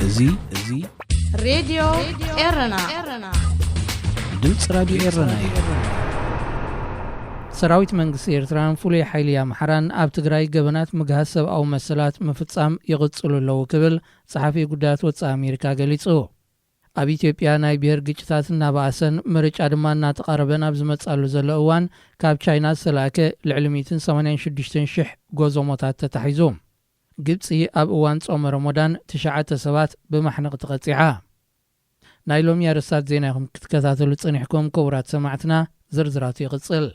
እዚ እዚ ሬድዮ ኤረና። ድምፂ ራዲዮ ኤረና እዩ። ሰራዊት መንግስቲ ኤርትራን ፍሉይ ሓይሊ ኣምሓራን ኣብ ትግራይ ገበናት ምግሃስ ሰብኣዊ መሰላት ምፍጻም ይቕጽሉ ኣለዉ ክብል ጸሓፊ ጉዳያት ወጻኢ ኣሜሪካ ገሊጹ። ኣብ ኢትዮጵያ ናይ ብሔር ግጭታት እናበኣሰን ምርጫ ድማ እናተቓረበን ኣብ ዝመጻሉ ዘሎ እዋን ካብ ቻይና ዝተላእከ ልዕሊ ሚእትን ሰማንያን ሽዱሽተን ሽሕ ጎዞሞታት ተታሒዙ። ግብጺ ኣብ እዋን ጾመ ረሞዳን ትሽዓተ ሰባት ብማሕነቕ ተቐጺዓ። ናይ ሎሚ ኣርእስታት ዜና ኢኹም ክትከታተሉ ጸኒሕኩም ክቡራት ሰማዕትና፣ ዝርዝራቱ ይቕጽል።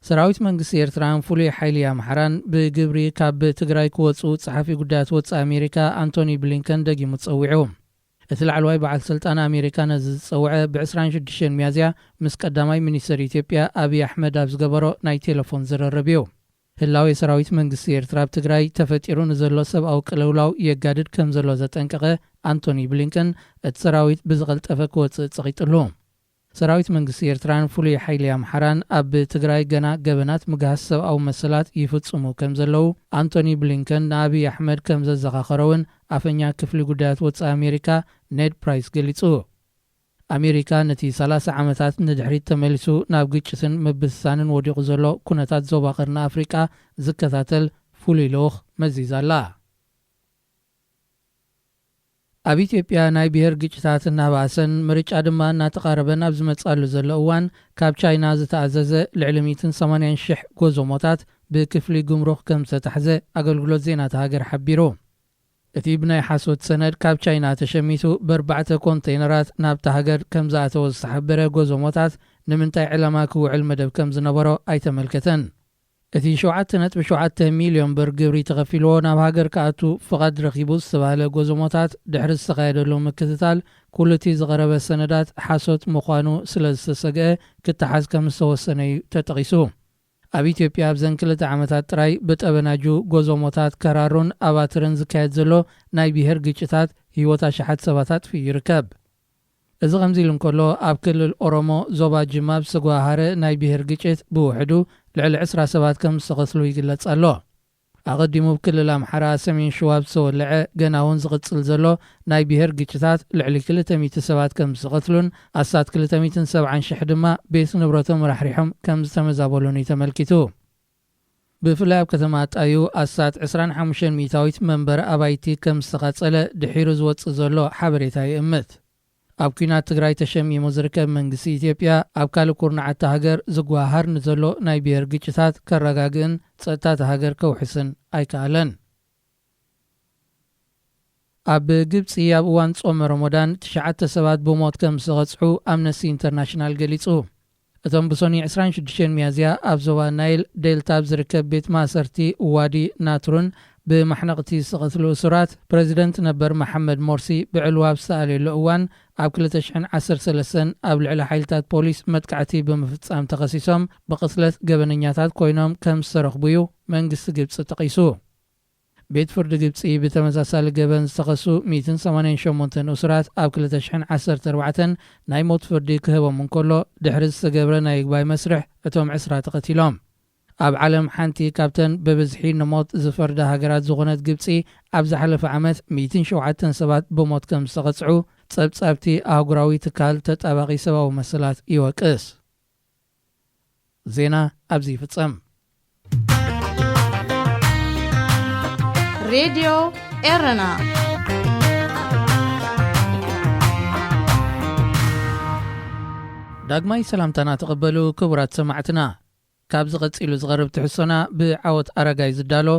ሰራዊት መንግስቲ ኤርትራን ፍሉይ ሓይሊ ኣምሓራን ብግብሪ ካብ ትግራይ ክወጹ ጸሓፊ ጉዳያት ወጻኢ ኣሜሪካ ኣንቶኒ ብሊንከን ደጊሙ ጸዊዑ። እቲ ላዕለዋይ በዓል ስልጣን ኣሜሪካ ነዚ ዝጸውዐ ብ ዕስራን ሽዱሽተን ሚያዝያ ምስ ቀዳማይ ሚኒስትር ኢትዮጵያ ኣብይ ኣሕመድ ኣብ ዝገበሮ ናይ ቴሌፎን ዝርርብ እዩ። ህላዌ ሰራዊት መንግስቲ ኤርትራ ኣብ ትግራይ ተፈጢሩ ንዘሎ ሰብኣዊ ቅልውላው የጋድድ ከም ዘሎ ዘጠንቀቐ ኣንቶኒ ብሊንከን፣ እቲ ሰራዊት ብዝቐልጠፈ ክወጽእ ጸቒጡሉ። ሰራዊት መንግስቲ ኤርትራን ፍሉይ ሓይሊ ኣምሓራን ኣብ ትግራይ ገና ገበናት ምግሃስ ሰብኣዊ መሰላት ይፍጽሙ ከም ዘለዉ ኣንቶኒ ብሊንከን ንኣብይ ኣሕመድ ከም ዘዘኻኸሮ እውን ኣፈኛ ክፍሊ ጉዳያት ወጻኢ ኣሜሪካ ኔድ ፕራይስ ገሊጹ። ኣሜሪካ ነቲ ሰላሳ ዓመታት ንድሕሪት ተመሊሱ ናብ ግጭትን ምብስሳንን ወዲቑ ዘሎ ኩነታት ዞባ ቀርኒ ኣፍሪቃ ዝከታተል ፍሉይ ልኡኽ መዚዛ ኣላ። ኣብ ኢትዮጵያ ናይ ብሔር ግጭታት እናባእሰን ምርጫ ድማ እናተቓረበን ኣብ ዝመጻሉ ዘሎ እዋን፣ ካብ ቻይና ዝተኣዘዘ ልዕሊ ሚእትን ሰማንያን ሽሕ ጎዞሞታት ብክፍሊ ጉምሩክ ከም ዝተታሕዘ ኣገልግሎት ዜና እታ ሃገር ሓቢሩ። እቲ ብናይ ሓሶት ሰነድ ካብ ቻይና ተሸሚቱ ብኣርባዕተ ኮንተይነራት ናብታ ሃገር ከም ዝኣተወ ዝተሓበረ ጎዞሞታት፣ ንምንታይ ዕላማ ክውዕል መደብ ከም ዝነበሮ ኣይተመልከተን። እቲ ሸውዓተ ነጥቢ ሸውዓተ ሚልዮን ብር ግብሪ ተኸፊልዎ ናብ ሃገር ክኣቱ ፍቓድ ረኺቡ ዝተባህለ ጎዞሞታት፣ ድሕሪ ዝተኻየደሉ ምክትታል፣ ኩሉ እቲ ዝቐረበ ሰነዳት ሓሶት ምዃኑ ስለ ዝተሰግአ፣ ክተሓዝ ከም ዝተወሰነ እዩ ተጠቒሱ። ኣብ ኢትዮጵያ ኣብዘን ክልተ ዓመታት ጥራይ ብጠበናጁ ጎዞሞታት ከራሩን ኣባትርን ዝካየድ ዘሎ ናይ ብሄር ግጭታት ህይወት ኣሽሓት ሰባት ኣጥፊኡ ይርከብ። እዚ ከምዚ ኢሉ እንከሎ፣ ኣብ ክልል ኦሮሞ ዞባ ጅማ ብዝተጓሃረ ናይ ብሄር ግጭት ብውሕዱ ልዕሊ ዕስራ ሰባት ከም ዝተቐትሉ ይግለጽ ኣሎ። ኣቐዲሙ ኣብ ክልል ኣምሓራ ሰሜን ሸዋ ብዝተወለዐ ገና እውን ዝቕጽል ዘሎ ናይ ብሄር ግጭታት ልዕሊ ክልተ ሚእቲ ሰባት ከም ዝተቐትሉን ኣስታት ክልተ ሚእትን ሰብዓን ሽሕ ድማ ቤት ንብረቶም ራሕሪሖም ከም ዝተመዛበሉን እዩ ተመልኪቱ። ብፍላይ ኣብ ከተማ ኣጣዩ ኣስታት ዕስራን ሓሙሽተን ሚእታዊት መንበሪ ኣባይቲ ከም ዝተቓጸለ ድሒሩ ዝወጽእ ዘሎ ሓበሬታ ይእምት። ኣብ ኲናት ትግራይ ተሸሚሙ ዝርከብ መንግስቲ ኢትዮጵያ፣ ኣብ ካልእ ኩርናዓት እታ ሃገር ዝጓሃር ንዘሎ ናይ ብሄር ግጭታት ከረጋግእን ጸጥታ እታ ሃገር ከውሕስን ኣይከኣለን። ኣብ ግብጺ ኣብ እዋን ጾመ ረመዳን ትሽዓተ ሰባት ብሞት ከም ዝተቐጽዑ ኣምነስቲ ኢንተርናሽናል ገሊጹ። እቶም ብሰኑይ ዕስራን ሽዱሽተን ሚያዝያ ኣብ ዞባ ናይል ዴልታ ኣብ ዝርከብ ቤት ማእሰርቲ ዋዲ ናትሩን ብማሕነቕቲ ዝተቐትሉ እሱራት፣ ፕረዚደንት ነበር መሓመድ ሞርሲ ብዕልዋ ኣብ ዝተኣልየሉ እዋን፣ ኣብ ክልተ ሽሕን ዓሰርተ ሰለስተን ኣብ ልዕሊ ሓይልታት ፖሊስ መጥቃዕቲ ብምፍጻም ተኸሲሶም ብቕትለት ገበነኛታት ኮይኖም ከም ዝተረኽቡ እዩ መንግስቲ ግብጺ ጠቒሱ። ቤት ፍርዲ ግብጺ ብተመሳሳሊ ገበን ዝተኸሱ ሚእትን ሰማንያን ሸሞንተን እሱራት ኣብ ክልተ ሽሕን ዓሰርተ ኣርባዕተን ናይ ሞት ፍርዲ ክህቦም እንከሎ፣ ድሕሪ ዝተገብረ ናይ ይግባይ መስርሕ እቶም ዕስራ ተቐቲሎም። ኣብ ዓለም ሓንቲ ካብተን ብብዝሒ ንሞት ዝፈርዳ ሃገራት ዝኾነት ግብጺ፣ ኣብ ዝሓለፈ ዓመት ሚእትን ሸውዓተን ሰባት ብሞት ከም ዝተቐጽዑ ጸብጻብቲ ኣህጉራዊ ትካል ተጣባቒ ሰብኣዊ መሰላት ይወቅስ። ዜና ኣብዚ ይፍጸም። ሬድዮ ኤረና። ዳግማይ ሰላምታና ተቐበሉ ክቡራት ሰማዕትና። ካብዚ ቀጺሉ ዝቐርብ ትሕዝቶና ብዓወት ኣረጋይ ዝዳሎ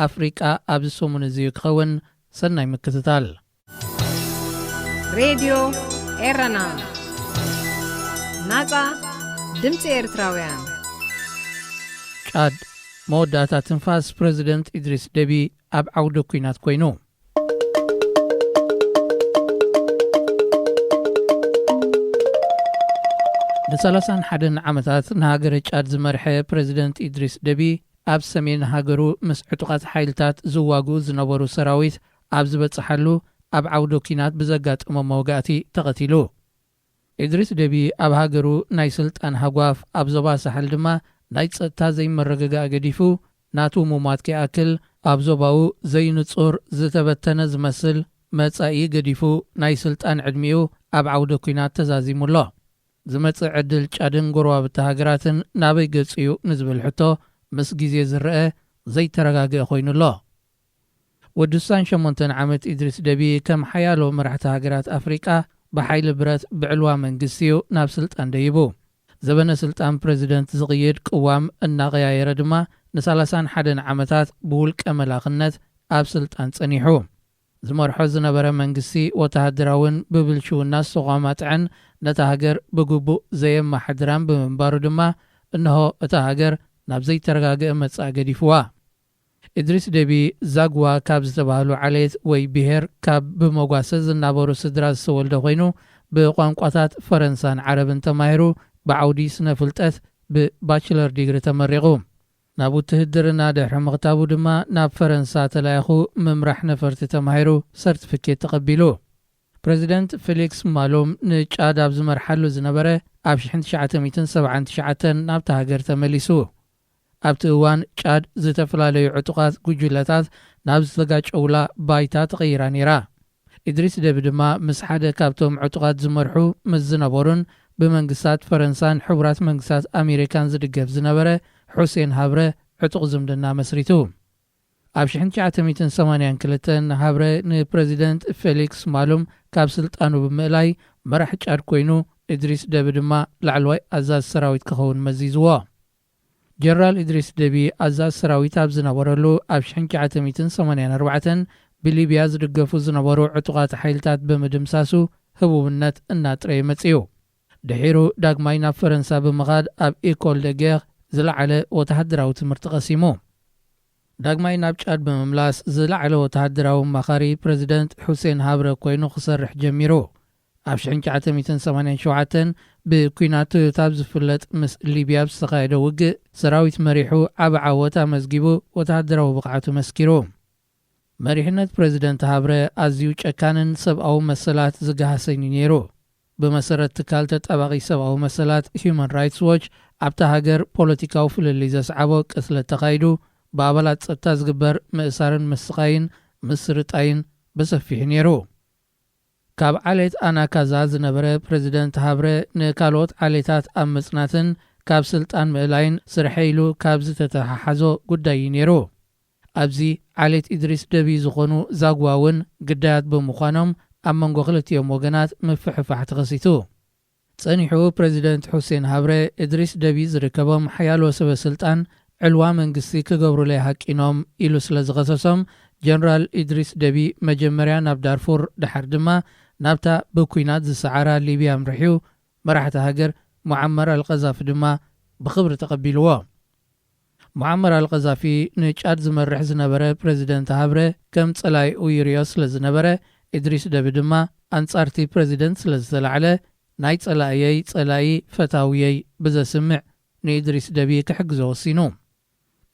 ኣፍሪቃ ኣብዚ ሰሙን እዚ እዩ ክኸውን። ሰናይ ምክትታል። ሬድዮ ኤረና፣ ናጻ ድምጺ ኤርትራውያን። ጫድ፣ መወዳእታ ትንፋስ ፕረዚደንት ኢድሪስ ደቢ ኣብ ዓውደ ኲናት ኮይኑ። ንሰላሳን ሓደን ዓመታት ንሃገረ ጫድ ዝመርሐ ፕረዚደንት ኢድሪስ ደቢ፣ ኣብ ሰሜን ሃገሩ ምስ ዕጡቓት ሓይልታት ዝዋግኡ ዝነበሩ ሰራዊት ኣብ ዝበጽሓሉ፣ ኣብ ዓውደ ኲናት ብዘጋጠሞ መውጋእቲ ተቐቲሉ። ኢድሪስ ደቢ ኣብ ሃገሩ ናይ ስልጣን ሃጓፍ፣ ኣብ ዞባ ሳሕል ድማ ናይ ጸጥታ ዘይምርግጋእ ገዲፉ፣ ናቱ ምሟት ከይኣክል፣ ኣብ ዞባኡ ዘይንጹር ዝተበተነ ዝመስል መጻኢ ገዲፉ ናይ ስልጣን ዕድሚኡ ኣብ ዓውደ ኲናት ተዛዚሙ ኣሎ። ዝመጽእ ዕድል ጫድን ጎረባብቲ ሃገራትን ናበይ ገጽ እዩ ንዝብል ሕቶ ምስ ግዜ ዝረአ ዘይተረጋግአ ኮይኑ ኣሎ። ወዲ ስሳን ሸሞንተን ዓመት ኢድሪስ ደቢ ከም ሓያሎ መራሕቲ ሃገራት ኣፍሪቃ ብሓይሊ ብረት ብዕልዋ መንግስቲ እዩ ናብ ስልጣን ደይቡ። ዘበነ ስልጣን ፕረዚደንት ዝቕይድ ቅዋም እናቐያየረ ድማ ንሳላሳን ሓደን ዓመታት ብውልቀ መላኽነት ኣብ ስልጣን ጸኒሑ። ዝመርሖ ዝነበረ መንግስቲ ወተሃደራውን ብብልሽውና ዝተቋማጥዐን ነታ ሃገር ብግቡእ ዘየመሓድራን ብምንባሩ ድማ እንሆ እታ ሃገር ናብ ዘይተረጋግአ መጻኢ ገዲፍዋ። ኢድሪስ ደቢ ዛግዋ ካብ ዝተባህሉ ዓሌት ወይ ብሄር ካብ ብመጓሰ ዝናበሩ ስድራ ዝተወልደ ኮይኑ ብቋንቋታት ፈረንሳን ዓረብን ተማሂሩ ብዓውዲ ስነ ፍልጠት ብባችለር ዲግሪ ተመሪቑ። ናብ ውትህድርና ድሕሪ ምኽታቡ ድማ ናብ ፈረንሳ ተላኢኹ ምምራሕ ነፈርቲ ተማሂሩ ሰርቲፊኬት ተቐቢሉ። ፕረዚደንት ፌሊክስ ማሎም ንጫድ ኣብ ዝመርሓሉ ዝነበረ ኣብ ሽሕን ትሽዓተ ሚእትን ሰብዓን ትሽዓተን ናብታ ሃገር ተመሊሱ። ኣብቲ እዋን ጫድ ዝተፈላለዩ ዕጡቓት ጉጅለታት ናብ ዝተጋጨውላ ባይታ ተቐይራ ነይራ። ኢድሪስ ደቢ ድማ ምስ ሓደ ካብቶም ዕጡቓት ዝመርሑ ምስ ዝነበሩን ብመንግስታት ፈረንሳን ሕቡራት መንግስታት ኣሜሪካን ዝድገፍ ዝነበረ ሑሴን ሃብረ ዕጡቕ ዝምድና መስሪቱ። ኣብ ሽሕን ትሽዓተ ሚእትን ሰማንያን ክልተን ሃብረ ንፕረዚደንት ፌሊክስ ማሉም ካብ ስልጣኑ ብምእላይ መራሕ ጫድ ኮይኑ፣ ኢድሪስ ደቢ ድማ ላዕለዋይ ኣዛዚ ሰራዊት ክኸውን መዚዝዎ። ጀነራል ኢድሪስ ደቢ ኣዛዚ ሰራዊት ኣብ ዝነበረሉ ኣብ ሽሕን ትሽዓተ ሚእትን ሰማንያን ኣርባዕተን ብሊብያ ዝድገፉ ዝነበሩ ዕጡቓት ሓይልታት ብምድምሳሱ ህቡብነት እናጥረየ መጺኡ። ድሒሩ ዳግማይ ናብ ፈረንሳ ብምኻድ ኣብ ኤኮል ደ ጌር ዝለዓለ ወተሃደራዊ ትምህርቲ ቀሲሙ። ዳግማይ ናብ ጫድ ብምምላስ ዝለዓለ ወተሃደራዊ ኣማኻሪ ፕረዚደንት ሑሴን ሃብረ ኮይኑ ክሰርሕ ጀሚሩ። ኣብ ሽሕን ትሽዓተ ሚእትን ሰማንያን ሸውዓተን ብኲናት ቶዮታ ኣብ ዝፍለጥ ምስ ሊብያ ኣብ ዝተኻየደ ውግእ ሰራዊት መሪሑ ዓቢ ዓወት ኣመዝጊቡ ወተሃደራዊ ብቕዓቱ መስኪሩ። መሪሕነት ፕረዚደንት ሃብረ ኣዝዩ ጨካንን ሰብኣዊ መሰላት ዝገሃሰን እዩ ነይሩ። ብመሰረት ትካል ተጣባቒ ሰብኣዊ መሰላት ሂዩማን ራይትስ ዎች ኣብታ ሃገር ፖለቲካዊ ፍልልይ ዘስዓቦ ቅትለት ተኻይዱ ብኣባላት ጸጥታ ዝግበር ምእሳርን ምስቓይን ምስርጣይን ብሰፊሑ ነይሩ። ካብ ዓሌት ኣናካዛ ዝነበረ ፕረዚደንት ሃብረ ንካልኦት ዓሌታት ኣብ ምጽናትን ካብ ስልጣን ምእላይን ስርሐ ኢሉ ካብ ዝተተሓሓዞ ጉዳይ እዩ ነይሩ። ኣብዚ ዓሌት ኢድሪስ ደቢ ዝኾኑ ዛግዋ እውን ግዳያት ብምዃኖም ኣብ መንጎ ክልቲኦም ወገናት ምፍሕፋሕ ተኸሲቱ። ጸኒሑ ፕረዚደንት ሑሴን ሃብረ እድሪስ ደቢ ዝርከቦም ሓያሎ ሰበ ስልጣን ዕልዋ መንግስቲ ክገብሩለይ ሃቂኖም ኢሉ ስለ ዝኸሰሶም፣ ጀነራል ኢድሪስ ደቢ መጀመርያ ናብ ዳርፉር ድሓር ድማ ናብታ ብኲናት ዝሰዓራ ሊብያ ኣምርሕዩ መራሕቲ ሃገር ሙዓመር ኣልቀዛፊ ድማ ብኽብሪ ተቐቢልዎ። ሙዓመር ኣልቀዛፊ ንጫድ ዝመርሕ ዝነበረ ፕረዚደንት ሃብረ ከም ጸላኢኡ ይርእዮ ስለ ዝነበረ፣ እድሪስ ደቢ ድማ ኣንጻርቲ ፕረዚደንት ስለ ዝተላዕለ፣ ናይ ጸላእየይ ጸላኢ ፈታውየይ ብዘስምዕ ንእድሪስ ደቢ ክሕግዞ ወሲኑ።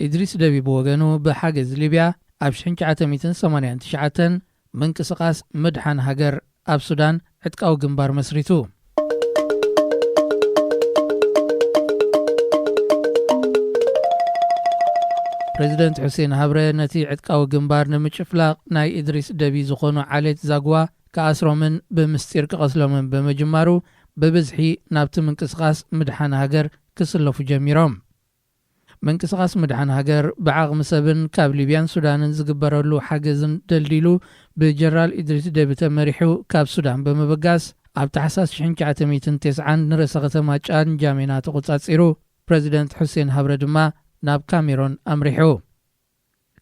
እድሪስ ደቢ ብወገኑ ብሓገዝ ሊብያ ኣብ ሽሕን ትሽዓተ ሚእትን ሰማንያን ትሽዓተን ምንቅስቓስ ምድሓን ሃገር ኣብ ሱዳን ዕጥቃዊ ግንባር መስሪቱ። ፕረዚደንት ሑሴን ሃብረ ነቲ ዕጥቃዊ ግንባር ንምጭፍላቕ ናይ እድሪስ ደቢ ዝኾኑ ዓሌት ዛግዋ ክኣስሮምን ብምስጢር ክቐስሎምን ብምጅማሩ፣ ብብዝሒ ናብቲ ምንቅስቓስ ምድሓን ሃገር ክስለፉ ጀሚሮም። ምንቅስቓስ ምድሓን ሃገር ብዓቕሚ ሰብን ካብ ሊብያን ሱዳንን ዝግበረሉ ሓገዝን ደልዲሉ፣ ብጀነራል ኢድሪስ ደቢ ተመሪሑ ካብ ሱዳን ብምብጋስ፣ ኣብ ታሕሳስ ሽሕን ትሽዓተ ሚእትን ተስዓን ንርእሰ ከተማ ጫድ ንጃሜና ተቖጻጺሩ። ፕረዚደንት ሑሴን ሃብረ ድማ ናብ ካሜሮን ኣምሪሑ።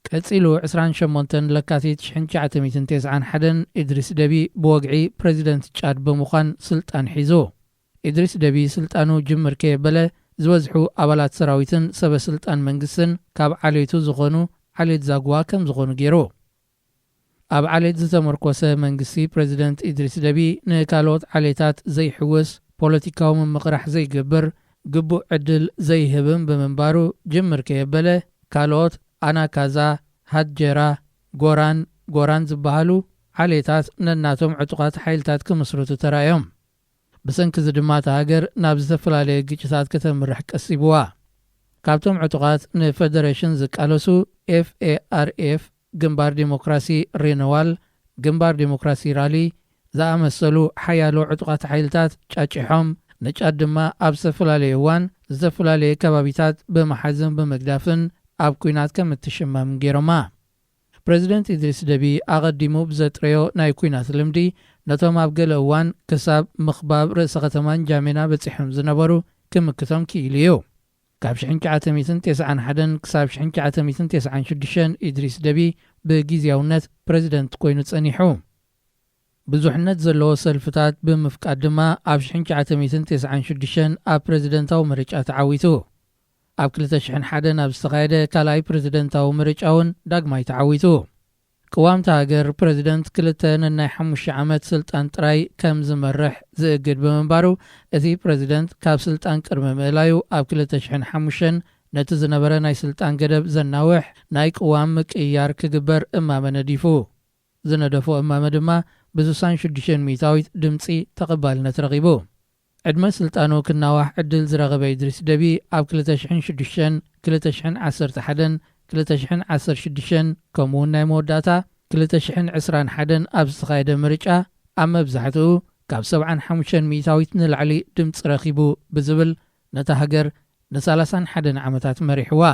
ቀጺሉ ዕስራን ሸሞንተን ለካቲት ሽሕን ትሽዓተ ሚእትን ተስዓን ሓደን እድሪስ ደቢ ብወግዒ ፕረዚደንት ጫድ ብምዃን ስልጣን ሒዙ። እድሪስ ደቢ ስልጣኑ ጅምር ከየበለ ዝበዝሑ ኣባላት ሰራዊትን ሰበ ስልጣን መንግስትን ካብ ዓሌቱ ዝኾኑ ዓሌት ዛግዋ ከም ዝኾኑ ገይሩ። ኣብ ዓሌት ዝተመርኮሰ መንግስቲ ፕረዚደንት እድሪስ ደቢ ንካልኦት ዓሌታት ዘይሕውስ፣ ፖለቲካዊ ምምቕራሕ ዘይገብር፣ ግቡእ ዕድል ዘይህብን ብምንባሩ ጅምር ከየበለ ካልኦት ኣናካዛ፣ ሃድጀራ፣ ጎራን፣ ጎራን ዝበሃሉ ዓሌታት ነናቶም ዕጡቓት ሓይልታት ክምስርቱ ተራእዮም። ብሰንኪ እዚ ድማ እታ ሃገር ናብ ዝተፈላለየ ግጭታት ከተምርሕ ቀሲብዋ። ካብቶም ዕጡቓት ንፈደሬሽን ዝቃለሱ ኤፍኤኣርኤፍ፣ ግንባር ዴሞክራሲ ሬነዋል፣ ግንባር ዴሞክራሲ ራሊ ዝኣመሰሉ ሓያሎ ዕጡቓት ሓይልታት ጫጭሖም፣ ንጫድ ድማ ኣብ ዝተፈላለየ እዋን ዝተፈላለየ ከባቢታት ብምሓዝን ብምግዳፍን ኣብ ኲናት ከም እትሽመም ገይሮማ። ፕረዚደንት ኢድሪስ ደቢ ኣቐዲሙ ብዘጥረዮ ናይ ኲናት ልምዲ፣ ነቶም ኣብ ገለ እዋን ክሳብ ምኽባብ ርእሰ ከተማ ንጃሜና በጺሖም ዝነበሩ ክምክቶም ክኢሉ እዩ። ካብ ሽሕን ትሽዓተ ሚእትን ተስዓን ሓደን ክሳብ ሽሕን ትሽዓተ ሚእትን ተስዓን ሽዱሽተን ኢድሪስ ደቢ ብግዝያውነት ፕረዚደንት ኮይኑ ጸኒሑ። ብዙሕነት ዘለዎ ሰልፍታት ብምፍቃድ ድማ ኣብ ሽሕን ትሽዓተ ሚእትን ተስዓን ሽዱሽተን ኣብ ፕረዚደንታዊ ምርጫ ተዓዊቱ። ኣብ ክልተ ሽሕን ሓደን ኣብ ዝተኻየደ ካልኣይ ፕረዚደንታዊ ምርጫ እውን ዳግማይ ተዓዊቱ። ቅዋምቲ ሃገር ፕረዚደንት ክልተ ነናይ ሓሙሽተ ዓመት ስልጣን ጥራይ ከም ዝመርሕ ዝእግድ ብምንባሩ፣ እቲ ፕረዚደንት ካብ ስልጣን ቅድሚ ምእላዩ ኣብ ክልተ ሽሕን ሓሙሽተን ነቲ ዝነበረ ናይ ስልጣን ገደብ ዘናውሕ ናይ ቅዋም ምቅይያር ክግበር እማመ ነዲፉ። ዝነደፎ እማመ ድማ ብ ስሳን ሽዱሽተን ሚእታዊት ድምጺ ተቐባልነት ረኺቡ። ዕድመ ስልጣኑ ክናዋሕ ዕድል ዝረኸበ ኢድሪስ ደቢ ኣብ ክልተ ሽሕን ሽዱሽተን፣ ክልተ ሽሕን ዓሰርተ ሓደን፣ ክልተ ሽሕን ዓሰርተ ሽዱሽተን፣ ከምኡውን ናይ መወዳእታ ክልተ ሽሕን ዕስራን ሓደን ኣብ ዝተኻየደ ምርጫ ኣብ መብዛሕትኡ ካብ ሰብዓን ሓሙሽተን ሚእታዊት ንላዕሊ ድምፂ ረኺቡ ብዝብል ነታ ሃገር ንሰላሳን ሓደን ዓመታት መሪሕዋ።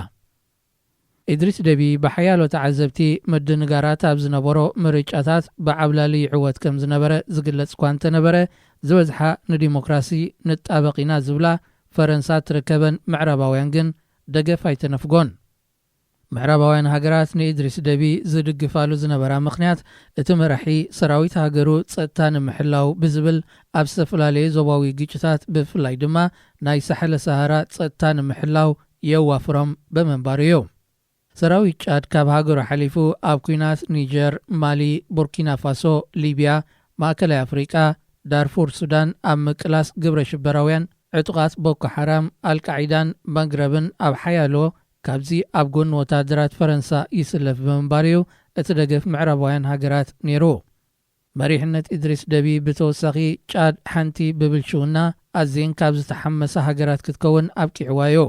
ኢድሪስ ደቢ ብሓያሎ ተዓዘብቲ ምድንጋራት ኣብ ዝነበሮ ምርጫታት ብዓብላሊ ይዕወት ከም ዝነበረ ዝግለጽ እኳ እንተነበረ፣ ዝበዝሓ ንዲሞክራሲ ንጣበቕ ኢና ዝብላ ፈረንሳ ትርከበን ምዕራባውያን ግን ደገፍ ኣይተነፍጎን። ምዕራባውያን ሃገራት ንኢድሪስ ደቢ ዝድግፋሉ ዝነበራ ምኽንያት፣ እቲ መራሒ ሰራዊት ሃገሩ ጸጥታ ንምሕላው ብዝብል ኣብ ዝተፈላለየ ዞባዊ ግጭታት፣ ብፍላይ ድማ ናይ ሳሕለ ሰሃራ ጸጥታ ንምሕላው የዋፍሮም ብምንባሩ እዩ። ሰራዊት ጫድ ካብ ሃገሩ ሓሊፉ ኣብ ኲናት ኒጀር፣ ማሊ፣ ቡርኪና ፋሶ፣ ሊብያ፣ ማእከላይ ኣፍሪቃ፣ ዳርፉር ሱዳን ኣብ ምቅላስ ግብረ ሽበራውያን ዕጡቓት ቦኮ ሓራም፣ ኣልቃዒዳን መግረብን ኣብ ሓያሎ ካብዚ ኣብ ጎኒ ወታደራት ፈረንሳ ይስለፍ ብምንባሩ እዩ እቲ ደገፍ ምዕራባውያን ሃገራት ነይሩ። መሪሕነት ኢድሪስ ደቢ ብተወሳኺ ጫድ ሓንቲ ብብልሽውና ኣዝየን ካብ ዝተሓመሳ ሃገራት ክትከውን ኣብቂዕዋ እዩ።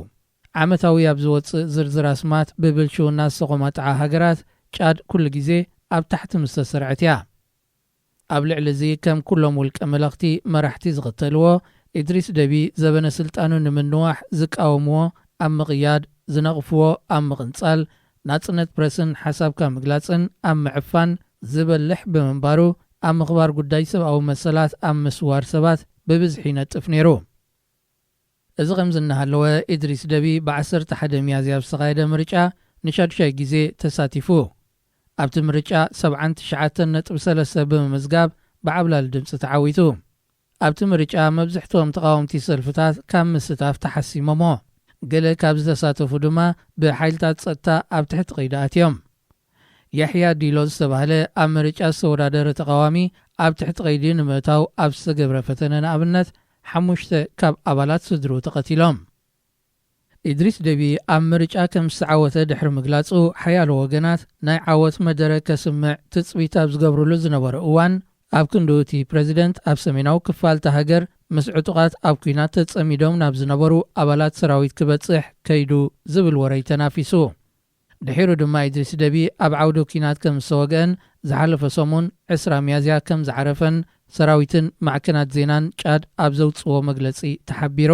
ዓመታዊ ኣብ ዝወጽእ ዝርዝር ኣስማት ብብልሽውና ዝተቖማጥዓ ሃገራት ጫድ ኩሉ ግዜ ኣብ ታሕቲ ምስ ተሰርዐት እያ። ኣብ ልዕሊ እዚ ከም ኩሎም ውልቀ መለኽቲ መራሕቲ ዝኽተልዎ፣ ኢድሪስ ደቢ ዘበነ ስልጣኑ ንምንዋሕ ዝቃወምዎ ኣብ ምቕያድ፣ ዝነቕፍዎ ኣብ ምቕንጻል፣ ናጽነት ፕረስን ሓሳብካ ምግላጽን ኣብ ምዕፋን ዝበልሕ ብምንባሩ፣ ኣብ ምኽባር ጉዳይ ሰብኣዊ መሰላት ኣብ ምስዋር ሰባት ብብዝሒ ይነጥፍ ነይሩ። እዚ ከምዚ እናሃለወ፣ ኢድሪስ ደቢ ብ ዓሰርተ ሓደ ሚያዝያ ኣብ ዝተኻየደ ምርጫ ንሻዱሻይ ግዜ ተሳቲፉ። ኣብቲ ምርጫ ሰብዓን ትሽዓተን ነጥቢ ሰለስተ ብምምዝጋብ ብዓብላሊ ድምፂ ተዓዊቱ። ኣብቲ ምርጫ መብዝሕትኦም ተቓወምቲ ሰልፍታት ካብ ምስታፍ ተሓሲሞሞ። ገለ ካብ ዝተሳተፉ ድማ ብሓይልታት ጸጥታ ኣብ ትሕቲ ቀይዲ ኣትዮም። ያሕያ ዲሎ ዝተባህለ ኣብ ምርጫ ዝተወዳደረ ተቓዋሚ ኣብ ትሕቲ ቀይዲ ንምእታው ኣብ ዝተገብረ ፈተነ ንኣብነት ሓሙሽተ ካብ ኣባላት ስድርኡ ተቐቲሎም። ኢድሪስ ደቢ ኣብ ምርጫ ከም ዝተዓወተ ድሕሪ ምግላጹ ሓያሎ ወገናት ናይ ዓወት መደረ ከስምዕ ትጽቢት ኣብ ዝገብርሉ ዝነበረ እዋን ኣብ ክንድኡ እቲ ፕረዚደንት ኣብ ሰሜናዊ ክፋል እታ ሃገር ምስ ዕጡቓት ኣብ ኲናት ተጸሚዶም ናብ ዝነበሩ ኣባላት ሰራዊት ክበጽሕ ከይዱ ዝብል ወረ ተናፊሱ። ድሒሩ ድማ ኢድሪስ ደቢ ኣብ ዓውደ ኲናት ከም ዝተወግአን ዝሓለፈ ሰሙን ዕስራ ሚያዝያ ከም ዝዓረፈን ሰራዊትን ማዕከናት ዜናን ጫድ ኣብ ዘውጽዎ መግለጺ ተሓቢሩ።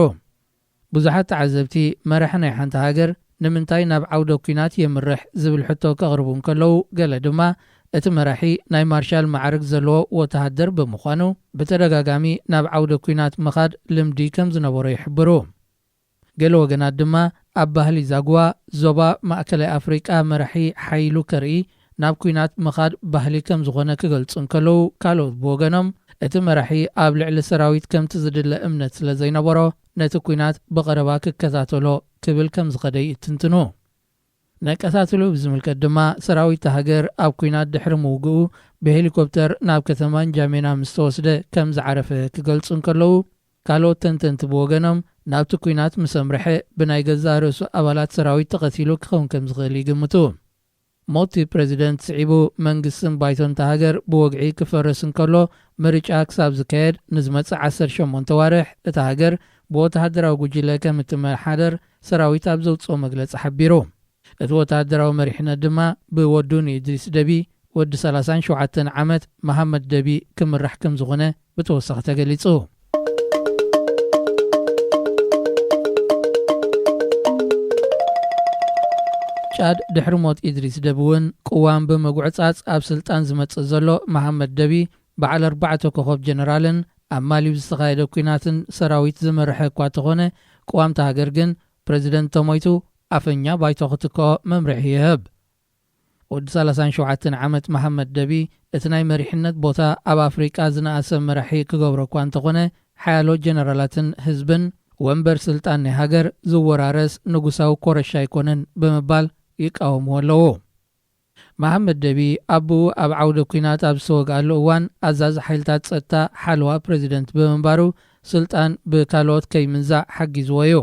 ብዙሓት ተዓዘብቲ መራሒ ናይ ሓንቲ ሃገር ንምንታይ ናብ ዓውደ ኲናት የምርሕ ዝብል ሕቶ ከቕርቡ እንከለዉ፣ ገለ ድማ እቲ መራሒ ናይ ማርሻል ማዕርግ ዘለዎ ወተሃደር ብምዃኑ ብተደጋጋሚ ናብ ዓውደ ኲናት ምኻድ ልምዲ ከም ዝነበሮ ይሕብሩ። ገለ ወገናት ድማ ኣብ ባህሊ ዛጉዋ ዞባ ማእከላይ ኣፍሪቃ መራሒ ሓይሉ ከርኢ ናብ ኲናት ምኻድ ባህሊ ከም ዝኾነ ክገልጹ እንከለዉ፣ ካልኦት ብወገኖም እቲ መራሒ ኣብ ልዕሊ ሰራዊት ከምቲ ዝድለ እምነት ስለ ዘይነበሮ ነቲ ኲናት ብቐረባ ክከታተሎ ክብል ከም ዝኸደ ይትንትኑ። ነቀታትሉ ብዝምልከት ድማ ሰራዊት እታ ሃገር ኣብ ኲናት ድሕሪ ምውግኡ ብሄሊኮፕተር ናብ ከተማ ንጃሜና ምስ ተወስደ ከም ዝዓረፈ ክገልጹ እንከለዉ፣ ካልኦት ተንተንቲ ብወገኖም ናብቲ ኲናት ምስ ኣምርሐ ብናይ ገዛእ ርእሱ ኣባላት ሰራዊት ተቐቲሉ ክኸውን ከም ዝኽእል ይግምቱ። ሞት ፕረዚደንት ስዒቡ መንግስትን ባይቶን እታ ሃገር ብወግዒ ክፈርስ እንከሎ፣ ምርጫ ክሳብ ዝካየድ ንዝመጽእ ዓሰርተ ሸሞንተ ዋርሕ እታ ሃገር ብወተሃደራዊ ጉጅለ ከም እትመሓደር ሰራዊት ኣብ ዘውፅኦ መግለፂ ሓቢሩ። እቲ ወተሃደራዊ መሪሕነት ድማ ብወዱ ንኢድሪስ ደቢ ወዲ ሰላሳን ሸውዓተን ዓመት መሃመድ ደቢ ክምራሕ ከም ዝኾነ ብተወሳኺ ተገሊጹ። ጫድ ድሕሪ ሞት ኢድሪስ ደቢ እውን ቅዋም ብምጉዕጻጽ ኣብ ስልጣን ዝመጽእ ዘሎ መሃመድ ደቢ በዓል ኣርባዕተ ኮኸብ ጀነራልን ኣብ ማሊብ ዝተኻየደ ኲናትን ሰራዊት ዝመርሐ እኳ ተኾነ፣ ቅዋምታ ሃገር ግን ፕረዚደንት ተሞይቱ ኣፈኛ ባይቶ ክትክኦ መምርሒ ይህብ። ወዲ ሰላሳን ሸውዓተን ዓመት መሓመድ ደቢ እቲ ናይ መሪሕነት ቦታ ኣብ ኣፍሪቃ ዝነኣሰ መራሒ ክገብሮ እኳ እንተኾነ፣ ሓያሎ ጀነራላትን ህዝብን ወንበር ስልጣን ናይ ሃገር ዝወራረስ ንጉሳዊ ኮረሻ ኣይኮነን ብምባል ይቃወምዎ ኣለዉ። መሓመድ ደቢ ኣቦኡ ኣብ ዓውደ ኲናት ኣብ ዝተወግኣሉ እዋን ኣዛዚ ሓይልታት ጸጥታ ሓለዋ ፕረዚደንት ብምንባሩ፣ ስልጣን ብካልኦት ከይምንዛዕ ሓጊዝዎ እዩ።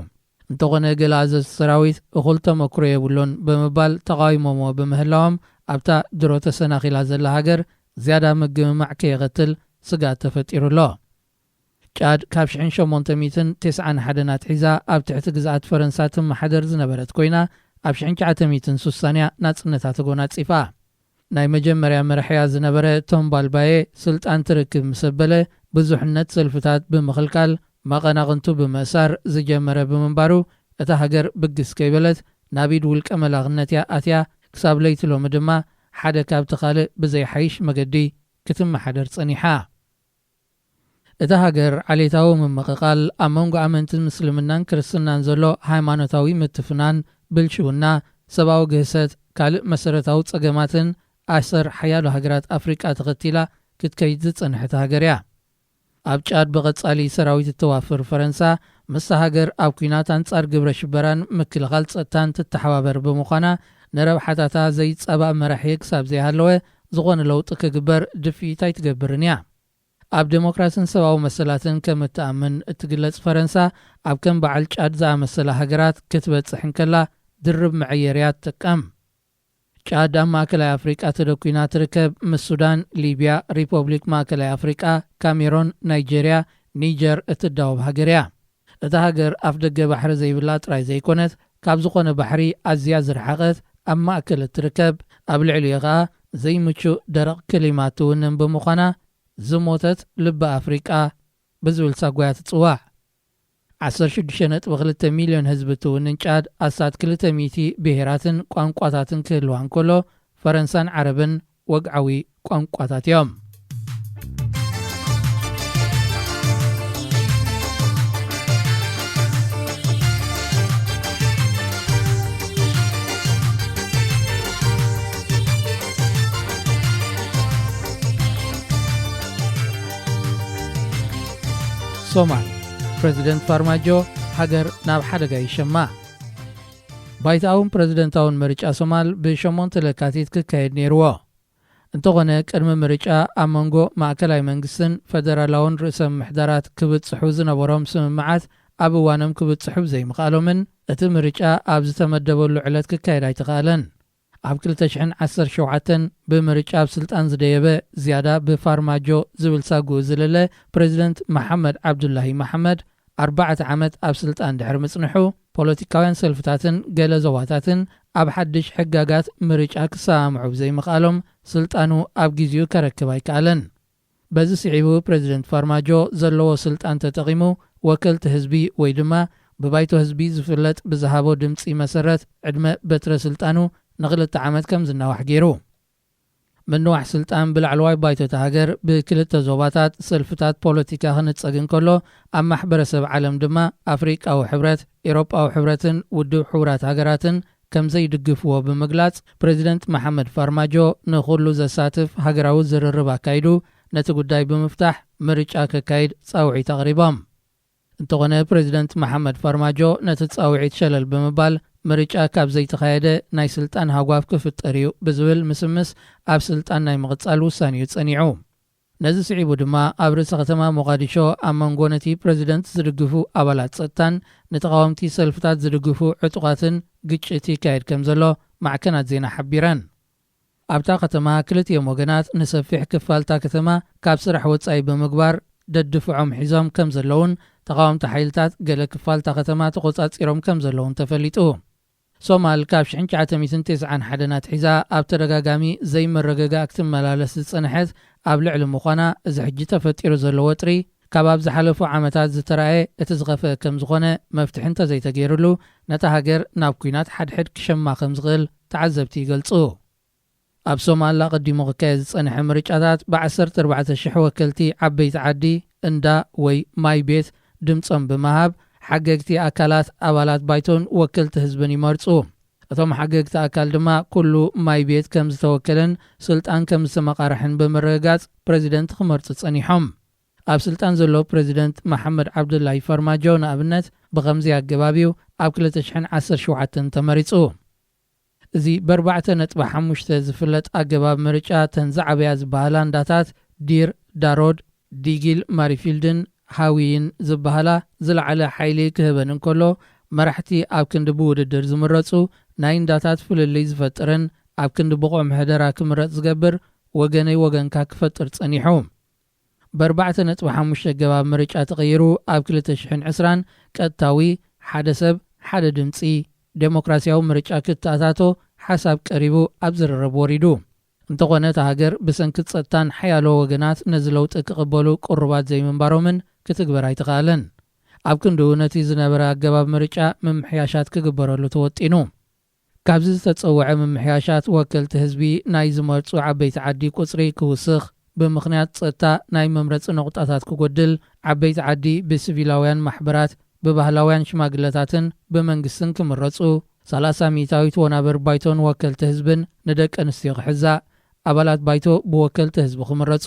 እንተኾነ፣ ገለ ኣዘዝቲ ሰራዊት እኹል ተመክሮ የብሉን ብምባል ተቓዊሞምዎ ብምህላዎም፣ ኣብታ ድሮ ተሰናኺላ ዘላ ሃገር ዝያዳ ምግምማዕ ከየኸትል ስግኣት ተፈጢሩ ኣሎ። ጫድ ካብ ሽሕን ሸሞንተ ሚእትን ተስዓን ሓደን ኣትሒዛ ኣብ ትሕቲ ግዝኣት ፈረንሳ ትመሓደር ዝነበረት ኮይና፣ ኣብ ሽሕን ትሽዓተ ሚእትን ስሳን እያ ናጽነታ ተጎናጺፋ። ናይ መጀመርያ መራሒያ ዝነበረ ቶም ባልባየ ስልጣን ትርክብ ምስ ኣበለ፣ ብዙሕነት ሰልፍታት ብምኽልካል፣ መቐናቕንቱ ብምእሳር ዝጀመረ ብምንባሩ፣ እታ ሃገር ብግስ ከይበለት ናብ ኢድ ውልቀ መላኽነት እያ ኣትያ። ክሳብ ለይቲ ሎሚ ድማ ሓደ ካብቲ ካልእ ብዘይሓይሽ መገዲ ክትመሓደር ጸኒሓ። እታ ሃገር ዓሌታዊ ምምቕቓል፣ ኣብ መንጎ ኣመንቲ ምስልምናን ክርስትናን ዘሎ ሃይማኖታዊ ምትፍናን፣ ብልሽውና፣ ሰብኣዊ ግህሰት፣ ካልእ መሰረታዊ ጸገማትን ኣሰር ሓያሎ ሃገራት ኣፍሪቃ ተኸቲላ ክትከይድ ዝጸንሐት ሃገር እያ። ኣብ ጫድ ብቐጻሊ ሰራዊት እተዋፍር ፈረንሳ፣ ምስታ ሃገር ኣብ ኲናት ኣንጻር ግብረ ሽበራን ምክልኻል ጸጥታን ትተሓባበር ብምዃና፣ ንረብሓታታ ዘይጻባእ መራሒ ክሳብ ዘይሃለወ፣ ዝኾነ ለውጢ ክግበር ድፍኢት ኣይትገብርን እያ። ኣብ ዴሞክራስን ሰብኣዊ መሰላትን ከም እትኣምን እትግለጽ ፈረንሳ፣ ኣብ ከም በዓል ጫድ ዝኣመሰላ ሃገራት ክትበጽሕ እንከላ ድርብ መዐየርያ ትጥቀም። ጫድ ኣብ ማእከላይ ኣፍሪቃ ተደኲና ትርከብ። ምስ ሱዳን፣ ሊብያ፣ ሪፐብሊክ ማእከላይ ኣፍሪቃ፣ ካሜሮን፣ ናይጄርያ፣ ኒጀር እትዳወብ ሃገር እያ። እታ ሃገር ኣፍ ደገ ባሕሪ ዘይብላ ጥራይ ዘይኮነት፣ ካብ ዝኾነ ባሕሪ ኣዝያ ዝረሓቐት፣ ኣብ ማእከል እትርከብ፣ ኣብ ልዕሊኡ ኸኣ ዘይምቹእ ደረቕ ክሊማ እትውንን ብምዃና፣ ዝሞተት ልቢ ኣፍሪቃ ብዝብል ሳጓያ ትጽዋዕ። ዓሰርተ ሽዱሽተ ነጥቢ ክልተ ሚልዮን ህዝቢ እትውንን ጫድ፣ ኣስታት ክልተ ሚእቲ ብሄራትን ቋንቋታትን ክህልዋ እንከሎ፣ ፈረንሳን ዓረብን ወግዓዊ ቋንቋታት እዮም። ሶማል፣ ፕረዚደንት ፋርማጆ፣ ሃገር ናብ ሓደጋ ይሸማ። ባይቶኣውን ፕረዚደንታውን ምርጫ ሶማል ብሸሞንተ ለካቲት ክካየድ ነይርዎ። እንተኾነ፣ ቅድሚ ምርጫ ኣብ መንጎ ማእከላይ መንግስትን ፈደራላውን ርእሰ ምምሕዳራት ክብጽሑ ዝነበሮም ስምምዓት ኣብ እዋኖም ክብጽሑ ብዘይምኽኣሎምን፣ እቲ ምርጫ ኣብ ዝተመደበሉ ዕለት ክካየድ ኣይተኻእለን። ኣብ ክልተ ሽሕን ዓሰርተ ሸውዓተን ብምርጫ ኣብ ስልጣን ዝደየበ ዝያዳ ብፋርማጆ ዝብል ሳጉኡ ዝልለ ፕረዚደንት መሓመድ ዓብዱላሂ መሓመድ፣ ኣርባዕተ ዓመት ኣብ ስልጣን ድሕሪ ምጽንሑ፣ ፖለቲካውያን ሰልፍታትን ገለ ዞባታትን ኣብ ሓድሽ ሕጋጋት ምርጫ ክሰማምዑ ብዘይምኽኣሎም፣ ስልጣኑ ኣብ ግዜኡ ከረክብ ኣይከኣለን። በዚ ስዒቡ፣ ፕረዚደንት ፋርማጆ ዘለዎ ስልጣን ተጠቒሙ፣ ወከልቲ ህዝቢ ወይ ድማ ብባይቶ ህዝቢ ዝፍለጥ ብዝሃቦ ድምጺ መሰረት፣ ዕድመ በትረ ስልጣኑ ንኽልተ ዓመት ከም ዝናዋሕ ገይሩ። ምንዋሕ ስልጣን ብላዕለዋይ ባይቶ እታ ሃገር ብክልተ ዞባታት ሰልፍታት ፖለቲካ ክንጸግ እንከሎ፣ ኣብ ማሕበረሰብ ዓለም ድማ ኣፍሪቃዊ ሕብረት፣ ኤውሮጳዊ ሕብረትን ውድብ ሕቡራት ሃገራትን ከም ዘይድግፍዎ ብምግላጽ፣ ፕረዚደንት መሓመድ ፋርማጆ ንኹሉ ዘሳትፍ ሃገራዊ ዝርርብ ኣካይዱ፣ ነቲ ጉዳይ ብምፍታሕ ምርጫ ከካይድ ጻውዒት ኣቕሪቦም። እንተኾነ፣ ፕረዚደንት መሓመድ ፋርማጆ ነቲ ጻውዒት ሸለል ብምባል፣ ምርጫ ካብ ዘይተኻየደ ናይ ስልጣን ሃጓፍ ክፍጠር እዩ ብዝብል ምስምስ፣ ኣብ ስልጣን ናይ ምቕጻል ውሳኔኡ ጸኒዑ። ነዚ ስዒቡ ድማ፣ ኣብ ርእሰ ከተማ ሞቓዲሾ፣ ኣብ መንጎ ነቲ ፕረዚደንት ዝድግፉ ኣባላት ጸጥታን ንተቓወምቲ ሰልፍታት ዝድግፉ ዕጡቓትን ግጭት ይካየድ ከም ዘሎ ማዕከናት ዜና ሓቢረን። ኣብታ ከተማ፣ ክልቲኦም ወገናት ንሰፊሕ ክፋል እታ ከተማ ካብ ስራሕ ወጻኢ ብምግባር፣ ደድፍዖም ሒዞም ከም ዘለውን፣ ተቓወምቲ ሓይልታት ገለ ክፋል እታ ከተማ ተቖጻጺሮም ከም ዘለውን ተፈሊጡ። ሶማል ካብ ሽሕን ትሽዓተ ሚእትን ተስዓን ሓደን ኣትሒዛ ኣብ ተደጋጋሚ ዘይምርግጋእ ክትመላለስ ዝጸንሐት ኣብ ልዕሊ ምዃና፣ እዚ ሕጂ ተፈጢሩ ዘሎ ወጥሪ ካብ ኣብ ዝሓለፉ ዓመታት ዝተራእየ እቲ ዝኸፍአ ከም ዝኾነ፣ መፍትሒ እንተዘይተገይሩሉ ነታ ሃገር ናብ ኲናት ሓድሕድ ክሸማ ከም ዝኽእል ተዓዘብቲ ይገልጹ። ኣብ ሶማል ኣቐዲሙ ክካየድ ዝጸንሐ ምርጫታት ብዓሰርተ ኣርባዕተ ሽሕ ወከልቲ ዓበይቲ ዓዲ፣ እንዳ ወይ ማይ ቤት ድምጾም ብምሃብ፣ ሓገግቲ ኣካላት ኣባላት ባይቶን ወከልቲ ህዝብን ይመርጹ። እቶም ሓገግቲ ኣካል ድማ ኩሉ ማይ ቤት ከም ዝተወከለን ስልጣን ከም ዝተመቓርሕን ብምርግጋጽ ፕረዚደንት ክመርጹ ጸኒሖም። ኣብ ስልጣን ዘሎ ፕረዚደንት መሓመድ ዓብዱላሂ ፈርማጆ ንኣብነት ብኸምዚ ኣገባብ እዩ ኣብ ክልተ ሽሕን ዓሰርተ ሸውዓተን ተመሪጹ። እዚ ብኣርባዕተ ነጥቢ ሓሙሽተ ዝፍለጥ ኣገባብ ምርጫ፣ ተን ዝዓበያ ዝበሃላ እንዳታት ዲር ዳሮድ፣ ዲጊል ማሪፊልድን ሃዊይን ዝበሃላ ዝለዓለ ሓይሊ ክህበን እንከሎ፣ መራሕቲ ኣብ ክንዲ ብውድድር ዝምረጹ፣ ናይ እንዳታት ፍልልይ ዝፈጥርን ኣብ ክንዲ ብቑዕ ምሕደራ ክምረጽ ዝገብር ወገነይ ወገንካ ክፈጥር ጸኒሑ። ብኣርባዕተ ነጥቢ ሓሙሽተ ኣገባብ ምርጫ ተቐይሩ፣ ኣብ ክልተ ሽሕን ዕስራን ቀጥታዊ ሓደ ሰብ ሓደ ድምጺ ዴሞክራሲያዊ ምርጫ ክተኣታቶ ሓሳብ ቀሪቡ ኣብ ዝርርብ ወሪዱ። እንተኾነ፣ እታ ሃገር ብሰንኪ ጸጥታን ሓያሎ ወገናት ነዚ ለውጢ ክቕበሉ ቅሩባት ዘይምንባሮምን ክትግበር ኣይተኻእለን። ኣብ ክንድኡ ነቲ ዝነበረ ኣገባብ ምርጫ ምምሕያሻት ክግበረሉ ተወጢኑ። ካብዚ ዝተጸውዐ ምምሕያሻት፣ ወከልቲ ህዝቢ ናይ ዝመርጹ ዓበይቲ ዓዲ ቁጽሪ ክውስኽ፣ ብምኽንያት ጸጥታ ናይ መምረጺ ነቑጣታት ክጎድል፣ ዓበይቲ ዓዲ ብሲቪላውያን ማሕበራት፣ ብባህላውያን ሽማግለታትን ብመንግስትን ክምረጹ፣ ሰላሳ ሚእታዊት ወናብር ባይቶን ወከልቲ ህዝብን ንደቂ ኣንስትዮ ክሕዛ፣ ኣባላት ባይቶ ብወከልቲ ህዝቢ ክምረጹ፣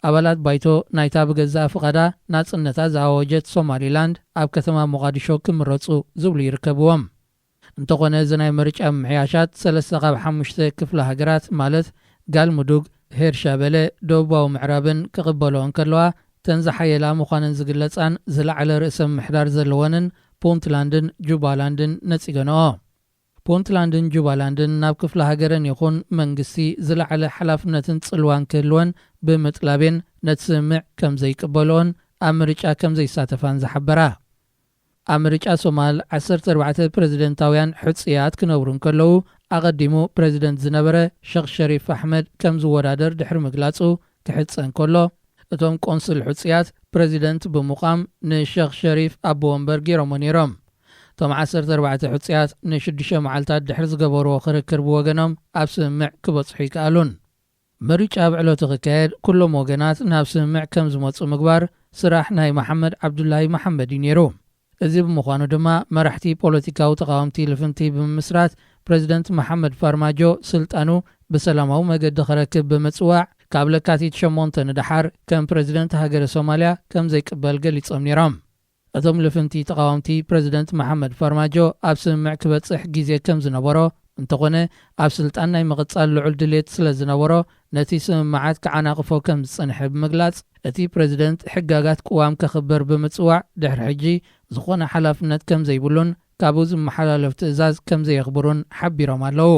ኣባላት ባይቶ ናይታ ብገዛእ ፍቓዳ ናጽነታ ዝኣወጀት ሶማሊላንድ ኣብ ከተማ ሞቓዲሾ ክምረጹ ዝብሉ ይርከብዎም። እንተኾነ፣ እዚ ናይ ምርጫ ምምሕያሻት ሰለስተ ካብ ሓሙሽተ ክፍለ ሃገራት፣ ማለት ጋልሙዱግ፣ ሄርሻበለ፣ ደቡባዊ ምዕራብን ክቕበልኦ እንከለዋ፣ እተን ዝሓየላ ምዃነን ዝግለጻን ዝለዓለ ርእሰ ምምሕዳር ዘለወንን ፑንትላንድን ጁባላንድን ነጺገንኦ። ፑንትላንድን ጁባላንድን ናብ ክፍለ ሃገረን ይኹን መንግስቲ ዝለዓለ ሓላፍነትን ጽልዋን ክህልወን ብምጥላቤን፣ ነቲ ስምምዕ ከም ዘይቅበልኦን ኣብ ምርጫ ከም ዘይሳተፋን ዝሓበራ። ኣብ ምርጫ ሶማል ዓሰርተ ኣርባዕተ ፕረዚደንታውያን ሕጹያት ክነብሩ እንከለዉ፣ ኣቐዲሙ ፕረዚደንት ዝነበረ ሸኽ ሸሪፍ ኣሕመድ ከም ዝወዳደር ድሕሪ ምግላጹ፣ ክሕጸ እንከሎ፣ እቶም ቆንስል ሕጹያት ፕረዚደንት ብምዃም ንሸኽ ሸሪፍ ኣቦ ወንበር ገይሮሞ ነይሮም። እቶም ዓሰርተ ኣርባዕተ ሕጹያት ንሽዱሽተ መዓልታት ድሕሪ ዝገበርዎ ክርክር ብወገኖም ኣብ ስምምዕ ክበጽሑ ይከኣሉን። ምርጫ ኣብ ዕለቱ ክካየድ ኩሎም ወገናት ናብ ስምምዕ ከም ዝመጹ ምግባር ስራሕ ናይ መሓመድ ዓብዱላሂ መሓመድ እዩ ነይሩ። እዚ ብምዃኑ ድማ፣ መራሕቲ ፖለቲካዊ ተቓወምቲ ልፍንቲ ብምምስራት፣ ፕረዚደንት መሓመድ ፋርማጆ ስልጣኑ ብሰላማዊ መገዲ ክረክብ ብምጽዋዕ፣ ካብ ለካቲት ሸሞንተ ንደሓር ከም ፕረዚደንት ሃገረ ሶማልያ ከም ዘይቅበል ገሊጾም ነይሮም። እቶም ልፍንቲ ተቓወምቲ፣ ፕረዚደንት መሓመድ ፋርማጆ ኣብ ስምምዕ ክበጽሕ ግዜ ከም ዝነበሮ፣ እንተኾነ ኣብ ስልጣን ናይ ምቕጻል ልዑል ድሌት ስለ ዝነበሮ፣ ነቲ ስምምዓት ክዓናቕፎ ከም ዝጸንሐ ብምግላጽ፣ እቲ ፕረዚደንት ሕጋጋት ቅዋም ከኽብር ብምጽዋዕ፣ ድሕሪ ሕጂ ዝኾነ ሓላፍነት ከም ዘይብሉን ካብኡ ዝመሓላለፍ ትእዛዝ ከም ዘየኽብሩን ሓቢሮም ኣለዉ።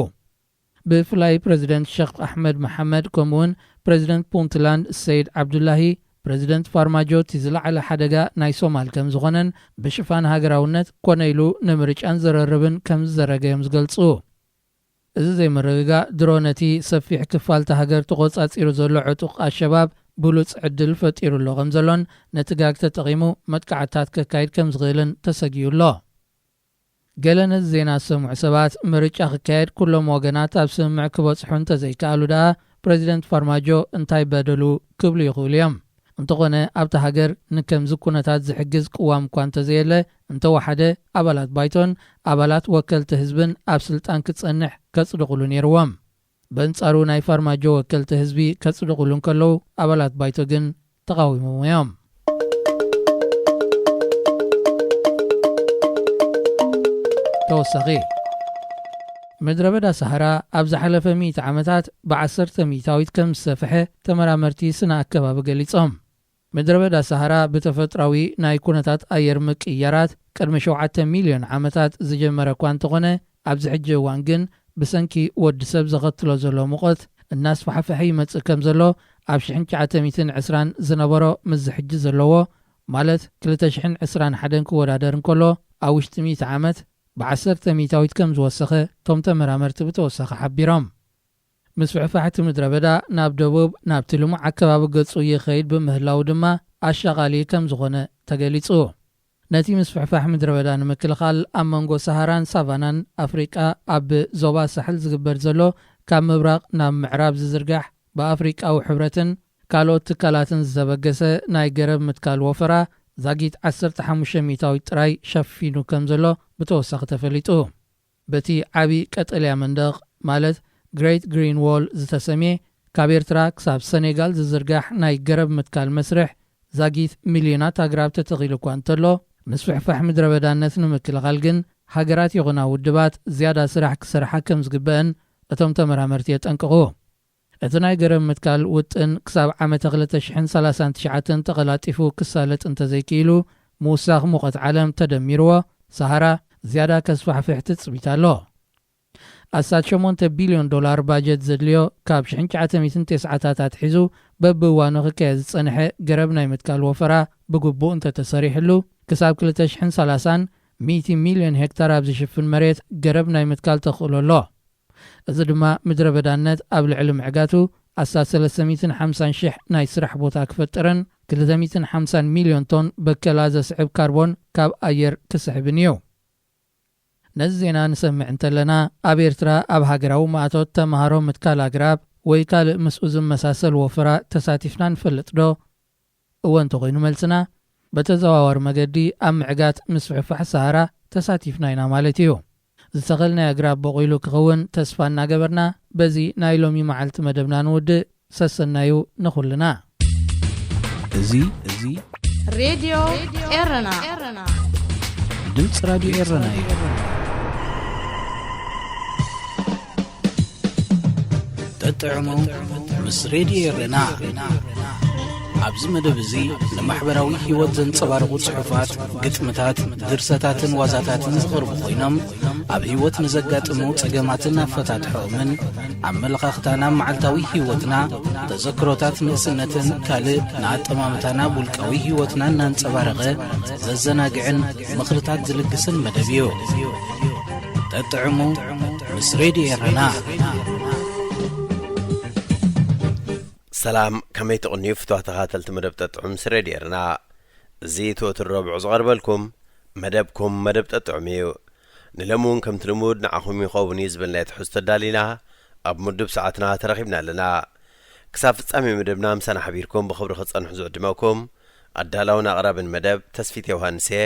ብፍላይ ፕረዚደንት ሸኽ ኣሕመድ መሓመድ፣ ከምኡውን ፕረዚደንት ፑንትላንድ ሰይድ ዓብዱላሂ፣ ፕረዚደንት ፋርማጆ እቲ ዝለዓለ ሓደጋ ናይ ሶማል ከም ዝኾነን፣ ብሽፋን ሃገራውነት ኮነ ኢሉ ንምርጫን ዘረርብን ከም ዝዘረገ እዮም ዝገልጹ። እዚ ዘይምርግጋእ ድሮ ነቲ ሰፊሕ ክፋል እታ ሃገር ተቖጻጺሩ ዘሎ ዕጡቕ ኣሸባብ ብሉጽ ዕድል ፈጢሩ ኣሎ ከም ዘሎን፣ ነቲ ጋግ ተጠቒሙ መጥቃዕትታት ከካይድ ከም ዝኽእልን ተሰጊኡ ኣሎ። ገለ ነዚ ዜና ዝሰምዑ ሰባት፣ ምርጫ ክካየድ ኩሎም ወገናት ኣብ ስምምዕ ክበጽሑ እንተዘይከኣሉ ደኣ፣ ፕረዚደንት ፋርማጆ እንታይ በደሉ ክብሉ ይኽእሉ እዮም። እንተኾነ፣ ኣብታ ሃገር ንከምዚ ኩነታት ዝሕግዝ ቅዋም እኳ እንተዘየለ፣ እንተወሓደ ኣባላት ባይቶን ኣባላት ወከልቲ ህዝብን ኣብ ስልጣን ክጸንሕ ከጽድቑሉ ነይርዎም። በንጻሩ፣ ናይ ፋርማጆ ወከልቲ ህዝቢ ከጽድቑሉ እንከለዉ፣ ኣባላት ባይቶ ግን ተቓዊሞም እዮም። ተወሳኺ፣ ምድረ በዳ ሰሃራ ኣብ ዝሓለፈ ሚእቲ ዓመታት ብዓሰርተ ሚእታዊት ከም ዝሰፍሐ ተመራመርቲ ስነ ኣከባቢ ገሊጾም። ምድረ በዳ ሰሃራ ብተፈጥራዊ ናይ ኩነታት ኣየር ምቅይያራት ቅድሚ ሸውዓተ ሚልዮን ዓመታት ዝጀመረ እኳ እንተኾነ፣ ኣብዚ ሕጂ እዋን ግን ብሰንኪ ወዲ ሰብ ዘኸትሎ ዘሎ ሙቐት እናስፋሕፈሐ ይመጽእ ከም ዘሎ፣ ኣብ ሽሕን ትሽዓተ ሚእትን ዕስራን ዝነበሮ ምስዚ ሕጂ ዘለዎ ማለት ክልተ ሽሕን ዕስራን ሓደን ክወዳደር እንከሎ፣ ኣብ ውሽጢ ሚእቲ ዓመት ብዓሰርተ ሚእታዊት ከም ዝወሰኸ እቶም ተመራመርቲ ብተወሳኺ ሓቢሮም። ምስፍሕፋሕ እቲ ምድረ በዳ ናብ ደቡብ ናብቲ ልሙዕ ኣከባቢ ገጹ ይኸይድ ብምህላዉ ድማ ኣሻቓሊ ከም ዝኾነ ተገሊጹ። ነቲ ምስፍሕፋሕ ምድረ በዳ ንምክልኻል ኣብ መንጎ ሰሃራን ሳቫናን ኣፍሪቃ ኣብ ዞባ ሳሕል ዝግበር ዘሎ ካብ ምብራቕ ናብ ምዕራብ ዝዝርጋሕ ብኣፍሪቃዊ ሕብረትን ካልኦት ትካላትን ዝተበገሰ ናይ ገረብ ምትካል ወፈራ ዛጊት ዓሰርተ ሓሙሽተ ሚእታዊት ጥራይ ሸፊኑ ከም ዘሎ ብተወሳኺ ተፈሊጡ። በቲ ዓቢ ቀጠልያ መንደቕ ማለት ግሬት ግሪን ዎል ዝተሰምየ ካብ ኤርትራ ክሳብ ሰኔጋል ዝዝርጋሕ ናይ ገረብ ምትካል መስርሕ ዛጊት ሚልዮናት ኣግራብ ተተኺሉ እኳ እንተሎ፣ ምስፍሕፋሕ ምድረ በዳነት ንምክልኻል ግን ሃገራት ይኹና ውድባት ዝያዳ ስራሕ ክሰርሓ ከም ዝግበአን እቶም ተመራመርቲ የጠንቅቑ። እቲ ናይ ገረብ ምትካል ውጥን ክሳብ ዓመተ ክልተ ሽሕን ሰላሳን ትሽዓተን ተቐላጢፉ ክሳለጥ እንተዘይክኢሉ፣ ምውሳኽ ሙቐት ዓለም ተደሚርዎ፣ ሰሃራ ዝያዳ ከስፋሕፍሕ ትጽቢት ኣሎ። ኣስታት ሸሞንተ ቢልዮን ዶላር ባጀት ዘድልዮ ካብ ሽሕን ትሽዓተ ሚእትን ተስዓታት ኣትሒዙ በብእዋኑ ክካየድ ዝጸንሐ ገረብ ናይ ምትካል ወፈራ ብግቡእ እንተተሰሪሕሉ፣ ክሳብ ክልተ ሽሕን ሰላሳን ሚእቲ ሚልዮን ሄክታር ኣብ ዝሽፍን መሬት ገረብ ናይ ምትካል ተኽእሎ ኣሎ። እዚ ድማ ምድረ በዳነት ኣብ ልዕሊ ምዕጋቱ ኣስታት ሰለስተ ሚእትን ሓምሳን ሽሕ ናይ ስራሕ ቦታ ክፈጥርን ክልተ ሚእትን ሓምሳን ሚልዮን ቶን በከላ ዘስዕብ ካርቦን ካብ ኣየር ክስሕብን እዩ። ነዚ ዜና ንሰምዕ እንተለና፣ ኣብ ኤርትራ ኣብ ሃገራዊ ማእቶት ተመሃሮ ምትካል ኣግራብ ወይ ካልእ ምስኡ ዝመሳሰል ወፈራ ተሳቲፍና ንፈልጥ ዶ? እወ እንተኾይኑ መልስና፣ በተዘዋዋሪ መገዲ ኣብ ምዕጋት ምስፍሕፋሕ ሰሃራ ተሳቲፍና ኢና ማለት እዩ። ዝተኸልናዮ ኣግራብ በቑሉ ክኸውን ተስፋ እናገበርና፣ በዚ ናይ ሎሚ መዓልቲ መደብና ንውድእ። ሰሰናዩ ንኹልና። እዚ፣ እዚ ሬድዮ ኤረና። ድምፂ ራድዮ ኤረና እዩ። ጠጥዕሙ ምስ ሬድዮ ኤረና። ኣብዚ መደብ እዚ ንማሕበራዊ ህይወት ዘንጸባርቑ ጽሑፋት፣ ግጥምታት፣ ድርሰታትን ዋዛታትን ዝቐርቡ ኮይኖም፣ ኣብ ህይወት ንዘጋጥሙ ጸገማትን ኣፈታትሖኦምን፣ ኣመለኻኽታና ኣብ መዓልታዊ ህይወትና፣ ተዘክሮታት ንእስነትን ካልእ ንኣጠማምታና ኣብ ውልቃዊ ህይወትና እናንጸባረቐ ዘዘናግዕን ምኽርታት ዝልግስን መደብ እዩ። ጠጥዕሙ ምስ ሬድዮ ኤረና። ሰላም፣ ከመይ ትቕንዩ ፍቱዋት ተኸታተልቲ መደብ ጠጥዑም ምስ ሬድዮ ኤረና? እዚ እቲ ወትሩ ረቡዕ ዝቐርበልኩም መደብኩም መደብ ጠጥዑም እዩ። ንሎሚ እውን ከምቲ ልሙድ ንዓኹም ይኸውን እዩ ዝበልናዮ ትሕዝቶ ኣዳሊና ኣብ ምዱብ ሰዓትና ተረኺብና ኣለና። ክሳብ ፍጻሜ መደብና ምሳና ሓቢርኩም ብኽብሪ ክትጸንሑ ዝዕድመኩም ኣዳላውን ኣቕራብን መደብ ተስፊት ዮሃንስ እየ።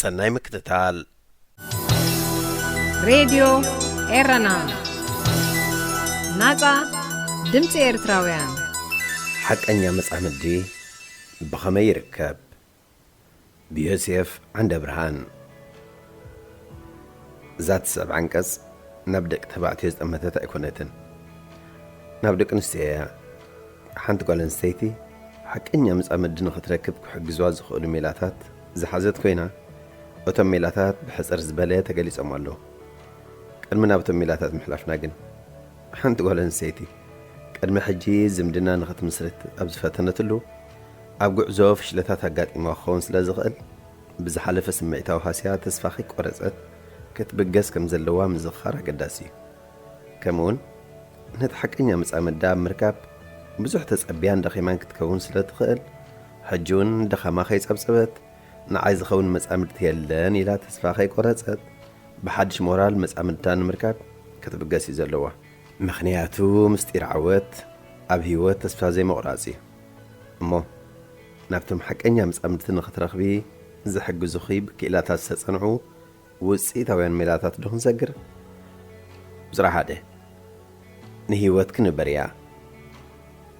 ሰናይ ምክትታል። ሬድዮ ኤረና፣ ናጻ ድምጺ ኤርትራውያን። ሓቀኛ መጻምዲ ብኸመይ ይርከብ? ብዮሴፍ ዓንደ ብርሃን። እዛ ትስዕብ ዓንቀጽ ናብ ደቂ ተባዕትዮ ዝጠመተት ኣይኮነትን። ናብ ደቂ ኣንስትዮ እያ። ሓንቲ ጓል ኣንስተይቲ ሓቀኛ መጻምዲ ንኽትረክብ ክሕግዝዋ ዝኽእሉ ሜላታት ዝሓዘት ኮይና፣ እቶም ሜላታት ብሕጽር ዝበለ ተገሊጾም ኣለዉ። ቅድሚ ናብቶም ሜላታት ምሕላፍና ግን፣ ሓንቲ ጓል ኣንስተይቲ ቅድሚ ሕጂ ዝምድና ንኽትምስርት ኣብ ዝፈተነትሉ፣ ኣብ ጉዕዞ ፍሽለታት ኣጋጢምዋ ክኸውን ስለ ዝኽእል፣ ብዝሓለፈ ስምዒታዊ ሃስያ ተስፋ ከይቆረጸት ክትብገስ ከም ዘለዋ ምዝኽኻር ኣገዳሲ እዩ። ከምኡውን ነቲ ሓቀኛ መጻምዳ ኣብ ምርካብ ብዙሕ ተጸብያን ደኺማን ክትከውን ስለ ትኽእል፣ ሕጂ እውን ድኻማ ከይጸብጸበት፣ ንዓይ ዝኸውን መጻምድቲ የለን ኢላ ተስፋ ከይቆረጸት፣ ብሓድሽ ሞራል መጻምድታ ንምርካብ ክትብገስ እዩ ዘለዋ። ምኽንያቱ ምስጢር ዓወት ኣብ ህይወት ተስፋ ዘይምቑራጽ እዩ። እሞ ናብቶም ሓቀኛ መጻምድቲ ንኽትረኽቢ ዝሕግዙኺ ብክኢላታት ዝተጸንዑ ውጽኢታውያን ሜላታት ዶ ክንሰግር? ቁጽሪ ሓደ፣ ንህይወትኪ ንበርያ።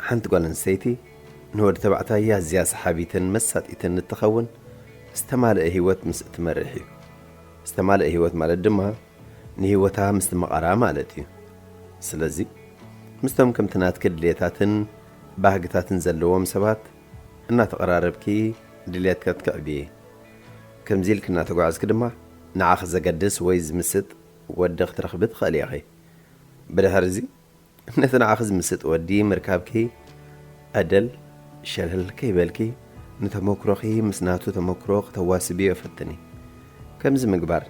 ሓንቲ ጓል ኣንስተይቲ ንወዲ ተባዕታይ ኣዝያ ሰሓቢትን መሳጢትን እትኸውን ዝተማልአ ህይወት ምስ እትመርሕ እዩ። ዝተማልአ ህይወት ማለት ድማ ንህይወታ ምስ ትመቓራ ማለት እዩ። ስለዚ ምስቶም ከምቲ ናትኪ ድልየታትን ባህግታትን ዘለዎም ሰባት እናተቐራረብኪ ድልየትካ ትክዕቢ። ከምዚ ኢልኪ እናተጓዕዝኪ ድማ ንዓኺ ዘገድስ ወይ ዝምስጥ ወዲ ክትረኽቢ ትኽእሊ ኢኺ። ብድሕሪ እዚ ነቲ ንዓኺ ዝምስጥ ወዲ ምርካብኪ ዕድል ሸለል ከይበልኪ ንተመክሮኺ ምስ ናቱ ተመክሮ ክተዋስብዮ ፈትኒ። ከምዚ ምግባር፣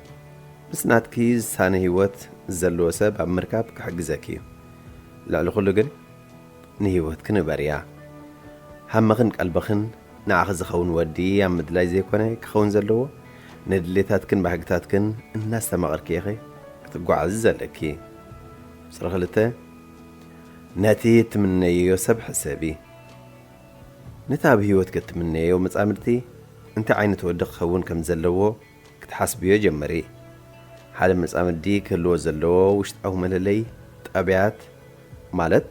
ምስ ናትኪ ዝሳነ ህይወት ዘለዎ ሰብ ኣብ ምርካብ ክሕግዘኪ እዩ። ልዕሊ ኩሉ ግን፣ ንህይወትኪ ንበርያ። ሃምኽን ቀልብኽን ንዓኺ ዝኸውን ወዲ ኣብ ምድላይ ዘይኮነ ክኸውን ዘለዎ፣ ንድሌታትክን ባህግታትክን እናስተማቕርኪ ኢኺ ክትጓዓዚ ዘለኪ። ቁጽሪ ክልተ፣ ነቲ እትምነይዮ ሰብ ሕሰቢ። ነቲ ኣብ ህይወትኪ እትምነዮ መጻምድቲ እንታይ ዓይነት ወዲ ክኸውን ከም ዘለዎ ክትሓስብዮ ጀምሪ። ሓደ መጻምዲ ክህልዎ ዘለዎ ውሽጣዊ መለለይ ጠብያት ማለት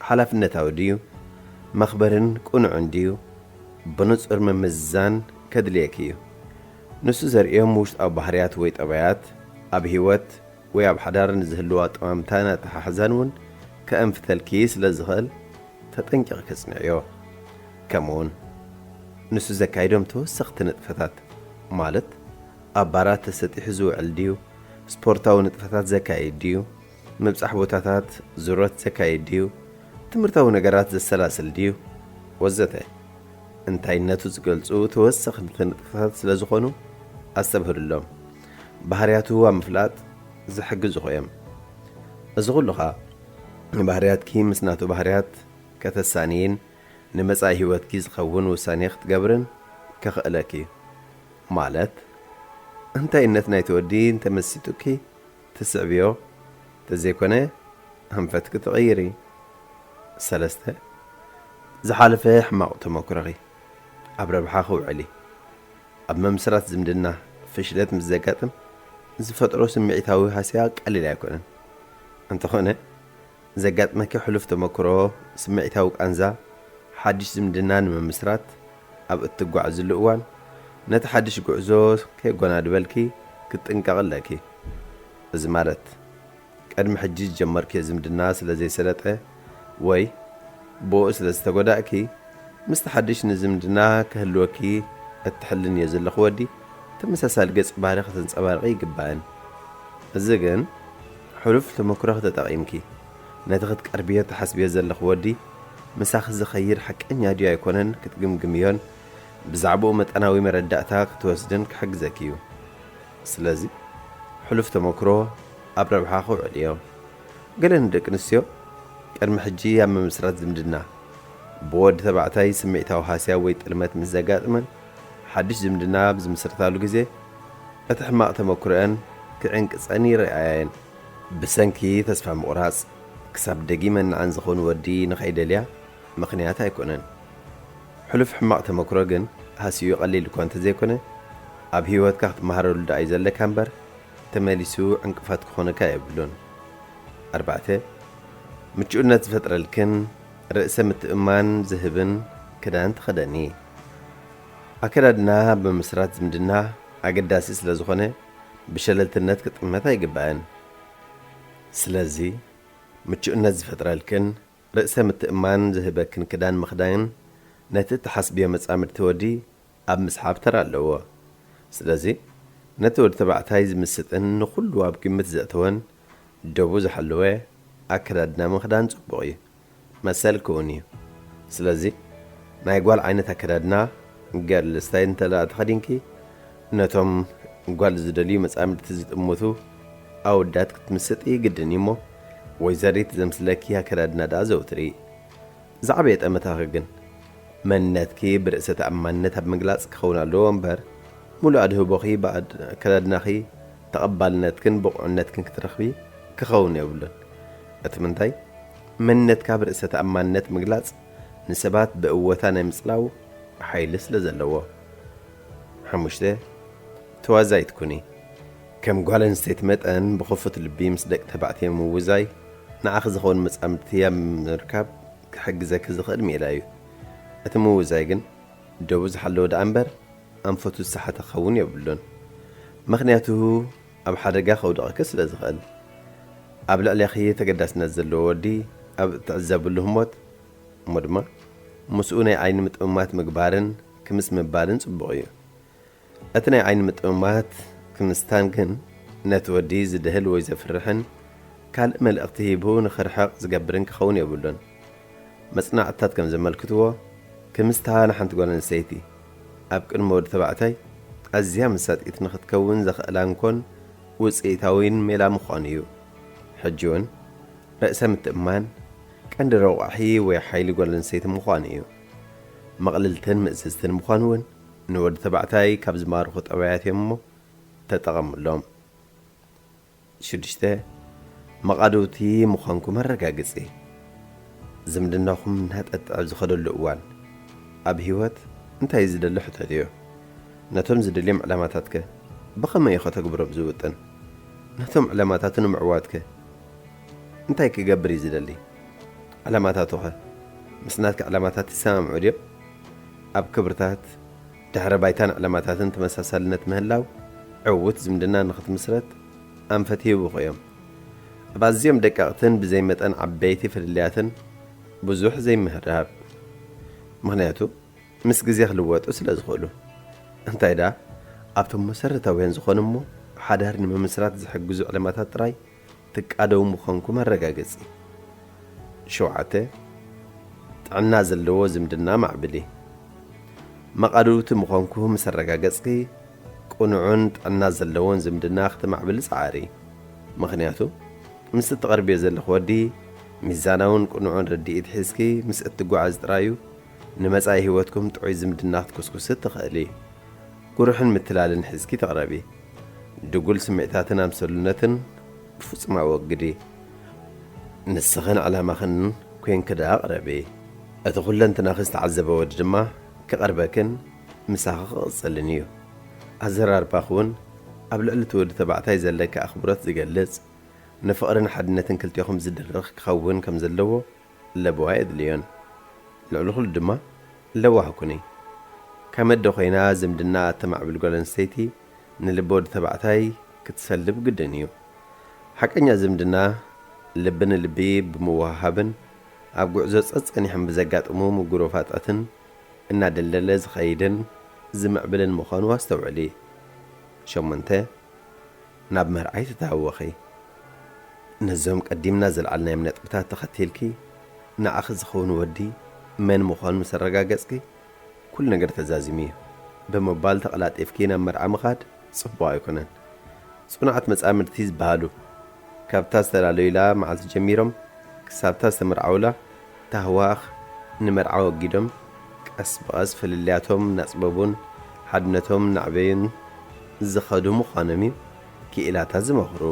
ሓላፍነታዊ ድዩ፣ መኽበርን ቅኑዕን ድዩ፣ ብንጹር ምምዝዛን ከድልየኪ እዩ። ንሱ ዘርእዮም ውሽጣዊ ባህርያት ወይ ጠባያት ኣብ ህይወት ወይ ኣብ ሓዳር ንዝህልዎ ኣጠማምታን ኣተሓሕዛን እውን ከእንፍተልኪ ስለ ዝኽእል ተጠንቂቕኪ ጽንዕዮ። ከምኡውን ንሱ ዘካይዶም ተወሰኽቲ ንጥፈታት ማለት ኣብ ባራት ተሰጢሑ ዝውዕል ድዩ፣ ስፖርታዊ ንጥፈታት ዘካይድ ድዩ፣ ምብጻሕ ቦታታት ዙረት ዘካይድ ድዩ፣ ትምህርታዊ ነገራት ዘሰላስል ድዩ ወዘተ እንታይነቱ ዝገልጹ ተወሰኽቲ ንጥፈታት ስለ ዝኾኑ ኣስተብህሉሎም። ባህርያቱ ኣብ ምፍላጥ ዝሕግዙኺ እዮም። እዚ ኩሉ ኸኣ ንባህርያትኪ ምስ ናቱ ባህርያት ከተሳንይን ንመጻኢ ህይወትኪ ዝኸውን ውሳኔ ክትገብርን ከኽእለኪ እዩ። ማለት እንታይነት ናይቲ ወዲ እንተመሲጡኪ ትስዕብዮ፣ እንተዘይኮነ ኣንፈትኪ ትቕይሪ። ሰለስተ፣ ዝሓለፈ ሕማቕ ተመክሮኺ ኣብ ረብሓ ክውዕል እዩ። ኣብ ምምስራት ዝምድና ፍሽለት ምስ ዘጋጥም ዝፈጥሮ ስምዒታዊ ሃስያ ቀሊል ኣይኮነን። እንተኾነ ዘጋጥመኪ ሕሉፍ ተመክሮ ስምዒታዊ ቃንዛ ሓድሽ ዝምድና ንምምስራት ኣብ እትጓዓዝሉ እዋን ነቲ ሓድሽ ጉዕዞ ከየጎናድበልኪ ክትጥንቀቒ ኣለኪ። እዚ ማለት ቅድሚ ሕጂ ዝጀመርክዮ ዝምድና ስለ ዘይሰለጠ ወይ ብኡ ስለ ዝተጎዳእኪ ምስቲ ሓድሽ ንዝምድና ክህልወኪ እትሕልንዮ ዘለኺ ወዲ ተመሳሳሊ ገጽ ባህሪ ከተንጸባርቒ ይግባእን። እዚ ግን ሕሉፍ ተመክሮኺ ተጠቒምኪ ነቲ ክትቀርብዮ ትሓስብዮ ዘለኺ ወዲ ምሳኺ ዝኸይድ ሓቀኛ ድዩ ኣይኮነን ክትግምግምዮን ብዛዕባኡ መጠናዊ መረዳእታ ክትወስድን ክሕግዘኪ እዩ። ስለዚ ሕሉፍ ተመክሮ ኣብ ረብሓ ክውዕል እዮ። ገለ ንደቂ ኣንስትዮ ቅድሚ ሕጂ ኣብ ምምስራት ዝምድና ብወዲ ተባዕታይ ስምዒታዊ ሃስያ ወይ ጥልመት ምስ ዘጋጥመን ሓድሽ ዝምድና ኣብ ዝምስርታሉ ግዜ እቲ ሕማቕ ተመክሮአን ክዕንቅጸን ይረኣየን። ብሰንኪ ተስፋ ምቑራጽ ክሳብ ደጊመ ንዓን ዝኾኑ ወዲ ንኸይደልያ ምኽንያት ኣይኮነን። ሕሉፍ ሕማቕ ተመክሮ ግን ሃስዩ ቀሊል እኳ እንተዘይኮነ ኣብ ህይወትካ ክትመሃረሉ ደኣ እዩ ዘለካ እምበር ተመሊሱ ዕንቅፋት ክኾነካ የብሉን። ኣርባዕተ፣ ምቹእነት ዝፈጥረልክን ርእሰ ምትእማን ዝህብን ክዳን ተኸደኒ። ኣከዳድና ኣብ ምምስራት ዝምድና ኣገዳሲ ስለ ዝኾነ ብሸለልትነት ክጥመት ኣይግባእን። ስለዚ ምቹእነት ዝፈጥረልክን ርእሰ ምትእማን ዝህበክን ክዳን ምኽዳን ነቲ እትሓስብዮ መጻምድቲ ወዲ ኣብ ምስሓብ ተራ ኣለዎ። ስለዚ ነቲ ወዲ ተባዕታይ ዝምስጥን ንኹሉ ኣብ ግምት ዘእተወን ደቡ ዝሓለወ ኣከዳድና ምኽዳን ጽቡቕ እዩ። መሰልኪ እውን እዩ። ስለዚ ናይ ጓል ዓይነት ኣከዳድና ገርል ስታይል እንተ ደኣ ተኸዲንኪ ነቶም ጓል ዝደልዩ መጻምድቲ ዝጥምቱ ኣወዳት ክትምስጢ ግድን እዩ እሞ ወይዘሪት ዘምስለኪ ኣከዳድና ደኣ ዘውትሪ። ዝዓበየ ጠመታኺ ግን መንነትኪ ብርእሰ ተኣማንነት ኣብ ምግላጽ ክኸውን ኣለዎ እምበር፣ ሙሉእ ኣድህቦኺ ብኣድ-፣ ኣከዳድናኺ ተቐባልነትክን ብቑዕነትክን ክትረኽቢ ክኸውን የብሉን። እቲ ምንታይ፣ መንነትካ ብርእሰ ተኣማንነት ምግላጽ ንሰባት ብእወታ ናይ ምጽላው ሓይሊ ስለ ዘለዎ። ሓሙሽተ፣ ተዋዛይት ኩኒ። ከም ጓል ኣንስተይቲ መጠን ብኽፉት ልቢ ምስ ደቂ ተባዕትዮ ምውዛይ ንዓኺ ዝኸውን መጻምድቲ ኣብ ምርካብ ክሕግዘኪ ዝኽእል ሜላ እዩ። እቲ ምውዛይ ግን ደቡ ዝሓለወ ደኣ እምበር ኣንፈቱ ዝሰሓተ ክኸውን የብሉን። ምኽንያቱ ኣብ ሓደጋ ከውድቐኪ ስለ ዝኽእል። ኣብ ልዕሌኺ ተገዳስነት ዘለዎ ወዲ ኣብ እትዕዘብሉ ህሞት እሞ ድማ ምስኡ ናይ ዓይኒ ምጥምማት ምግባርን ክምስ ምባልን ጽቡቕ እዩ። እቲ ናይ ዓይኒ ምጥምማት ክምስታን ግን ነቲ ወዲ ዝድህል ወይ ዘፍርሕን ካልእ መልእኽቲ ሂቡ ንኽርሕቕ ዝገብርን ክኸውን የብሉን። መጽናዕትታት ከም ዘመልክትዎ ክምስታ ንሓንቲ ጓል ኣንስተይቲ ኣብ ቅድሚ ወዲ ተባዕታይ ኣዝያ መሳጢት ንኽትከውን ዘኽእላ እንኮን ውጽኢታዊን ሜላ ምዃኑ እዩ። ሕጂ እውን ርእሰ ምትእምማን ቀንዲ ረቋሒ ወይ ሓይሊ ጓል ኣንስተይቲ ምዃኑ እዩ። መቕልልትን ምእዝዝትን ምዃን እውን ንወዲ ተባዕታይ ካብ ዝማርኹ ጠባያት እዮም እሞ ተጠቐምሎም። ሽዱሽተ፣ መቓድውቲ ምዃንኩም ኣረጋግጺ። ዝምድናኹም እናጠጥዐ ኣብ ዝኸደሉ እዋን፣ ኣብ ህይወት እንታይ እዩ ዝደሊ ሕተትዮ። ነቶም ዝደልዮም ዕላማታትከ ብኸመይ እዩ ከተግብሮም ዝውጥን? ነቶም ዕላማታቱ ንምዕዋትከ እንታይ ክገብር እዩ ዝደሊ? ዕላማታቱኸ ምስ ናትካ ዕላማታት ይሰማምዑ ድዮም? ኣብ ክብርታት፣ ድሕረ ባይታን ዕላማታትን ተመሳሳልነት ምህላው ዕዉት ዝምድና ንኽትምስረት ኣንፈት ይህቡኹ እዮም። ኣብ ኣዝዮም ደቀቕትን ብዘይ መጠን ዓበይቲ ፍልልያትን ብዙሕ ዘይምህዳብ። ምኽንያቱ ምስ ግዜ ክልወጡ ስለ ዝኽእሉ። እንታይ ደኣ ኣብቶም መሰረታውያን ዝኾኑ እሞ ሓዳር ንምምስራት ዝሕግዙ ዕላማታት ጥራይ ትቃደው ምዃንኩም ኣረጋግጺ። ሸውዓተ፣ ጥዕና ዘለዎ ዝምድና ማዕብሊ። መቓድውቲ ምዃንኩ ምስ ኣረጋገጽኪ፣ ቅኑዕን ጥዕና ዘለዎን ዝምድና ክትማዕብሊ ጸዓሪ። ምኽንያቱ፣ ምስ እትቐርብዮ ዘለኺ ወዲ ሚዛናውን ቅኑዕን ርድኢት ሒዝኪ ምስ እትጓዓዝ ጥራዩ ንመጻኢ ህይወትኩም ጥዑይ ዝምድና ክትኩስኩሲ ትኽእሊ። ጉርሕን ምትላልን ሒዝኪ ተቕረቢ። ድጉል ስምዒታትን ኣምሰሉነትን ብፍጹም ኣወግዲ። ንስኽን ዕላማኽን ኮንኪ ደኣ ቅረቢ። እቲ ኩለንትናኺ ዝተዓዘበ ወዲ ድማ ክቐርበክን ምሳኺ ክቕጽልን እዩ። ኣዘራርባኺ እውን ኣብ ልዕሊ እቲ ወዲ ተባዕታይ ዘለኪ ኣኽብሮት ዝገልጽ፣ ንፍቕርን ሓድነትን ክልቴኹም ዝድርኽ ክኸውን ከም ዘለዎ ለበዋ የድልዮን። ልዕሊ ኩሉ ድማ ለዋህ ኩኒ። ከም ኣደ ኮይና ዝምድና እተማዕብል ጓል ኣንስተይቲ ንልቢ ወዲ ተባዕታይ ክትሰልብ ግድን እዩ። ሓቀኛ ዝምድና ልቢ ንልቢ ብምውህሃብን ኣብ ጉዕዞ ጸጸኒሖም ብዘጋጥሙ ምጉርፋጣትን እናደልደለ ዝኸይድን ዝምዕብልን ምዃኑ ኣስተውዕሊ። ሸሞንተ፣ ናብ መርዓ ይትተሃወኺ። ነዞም ቀዲምና ዘልዓልናዮም ነጥብታት ተኸቲልኪ፣ ንዓኺ ዝኸውን ወዲ መን ምዃኑ ምስ ኣረጋገጽኪ፣ ኩሉ ነገር ተዛዚሙ እዩ ብምባል ተቐላጢፍኪ ናብ መርዓ ምኻድ ጽቡቕ ኣይኮነን። ጽኑዓት መጻምድቲ ዝበሃሉ፣ ካብታ ዝተላለዩላ መዓልቲ ጀሚሮም ክሳብታ ዝተመርዓውላ ታህዋኽ ንመርዓ ወጊዶም፣ ቀስ ብቐስ ፍልልያቶም እናጽበቡን ሓድነቶም እናዕበዩን ዝኸዱ ምዃኖም እዩ ክኢላታት ዝመኽሩ።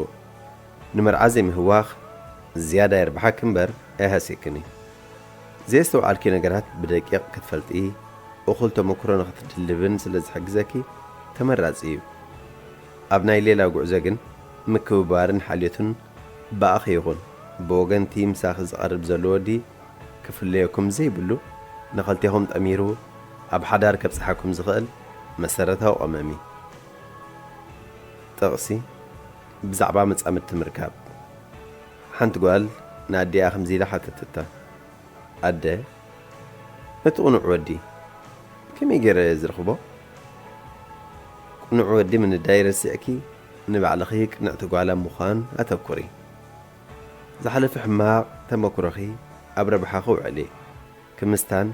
ንመርዓ ዘይምህዋኽ ዝያዳ የርብሓኪ እምበር ኣየሃስየክን እዩ። ዘየስተውዓልክዮ ነገራት ብደቂቕ ክትፈልጢ፣ እኹል ተመክሮ ንኽትድልብን ስለ ዝሕግዘኪ ተመራጺ እዩ። ኣብ ናይ ሌላ ጉዕዞ ግን ምክብባርን ሓልዮትን ብኣኺ ይኹን ብወገን እቲ ምሳኺ ዝቐርብ ዘሎ ወዲ ክፍለየኩም ዘይብሉ፣ ንኽልቴኹም ጠሚሩ ኣብ ሓዳር ከብጽሓኩም ዝኽእል መሰረታዊ ቀመም እዩ። ጥቕሲ፣ ብዛዕባ መጻምድቲ ምርካብ። ሓንቲ ጓል ንኣዲኣ ከምዚ ኢላ ሓተተታ፣ ኣደ፣ ነቲ ቅኑዕ ወዲ ከመይ ገይረ ዝረኽቦ? ቅኑዕ ወዲ ምንዳይ ረሲዕኪ፣ ንባዕልኺ ቅንዕቲ ጓል ኣብ ምዃን ኣተኩሪ። ዝሓለፈ ሕማቕ ተመክሮኺ ኣብ ረብሓኺ ውዕሊ። ክምስታን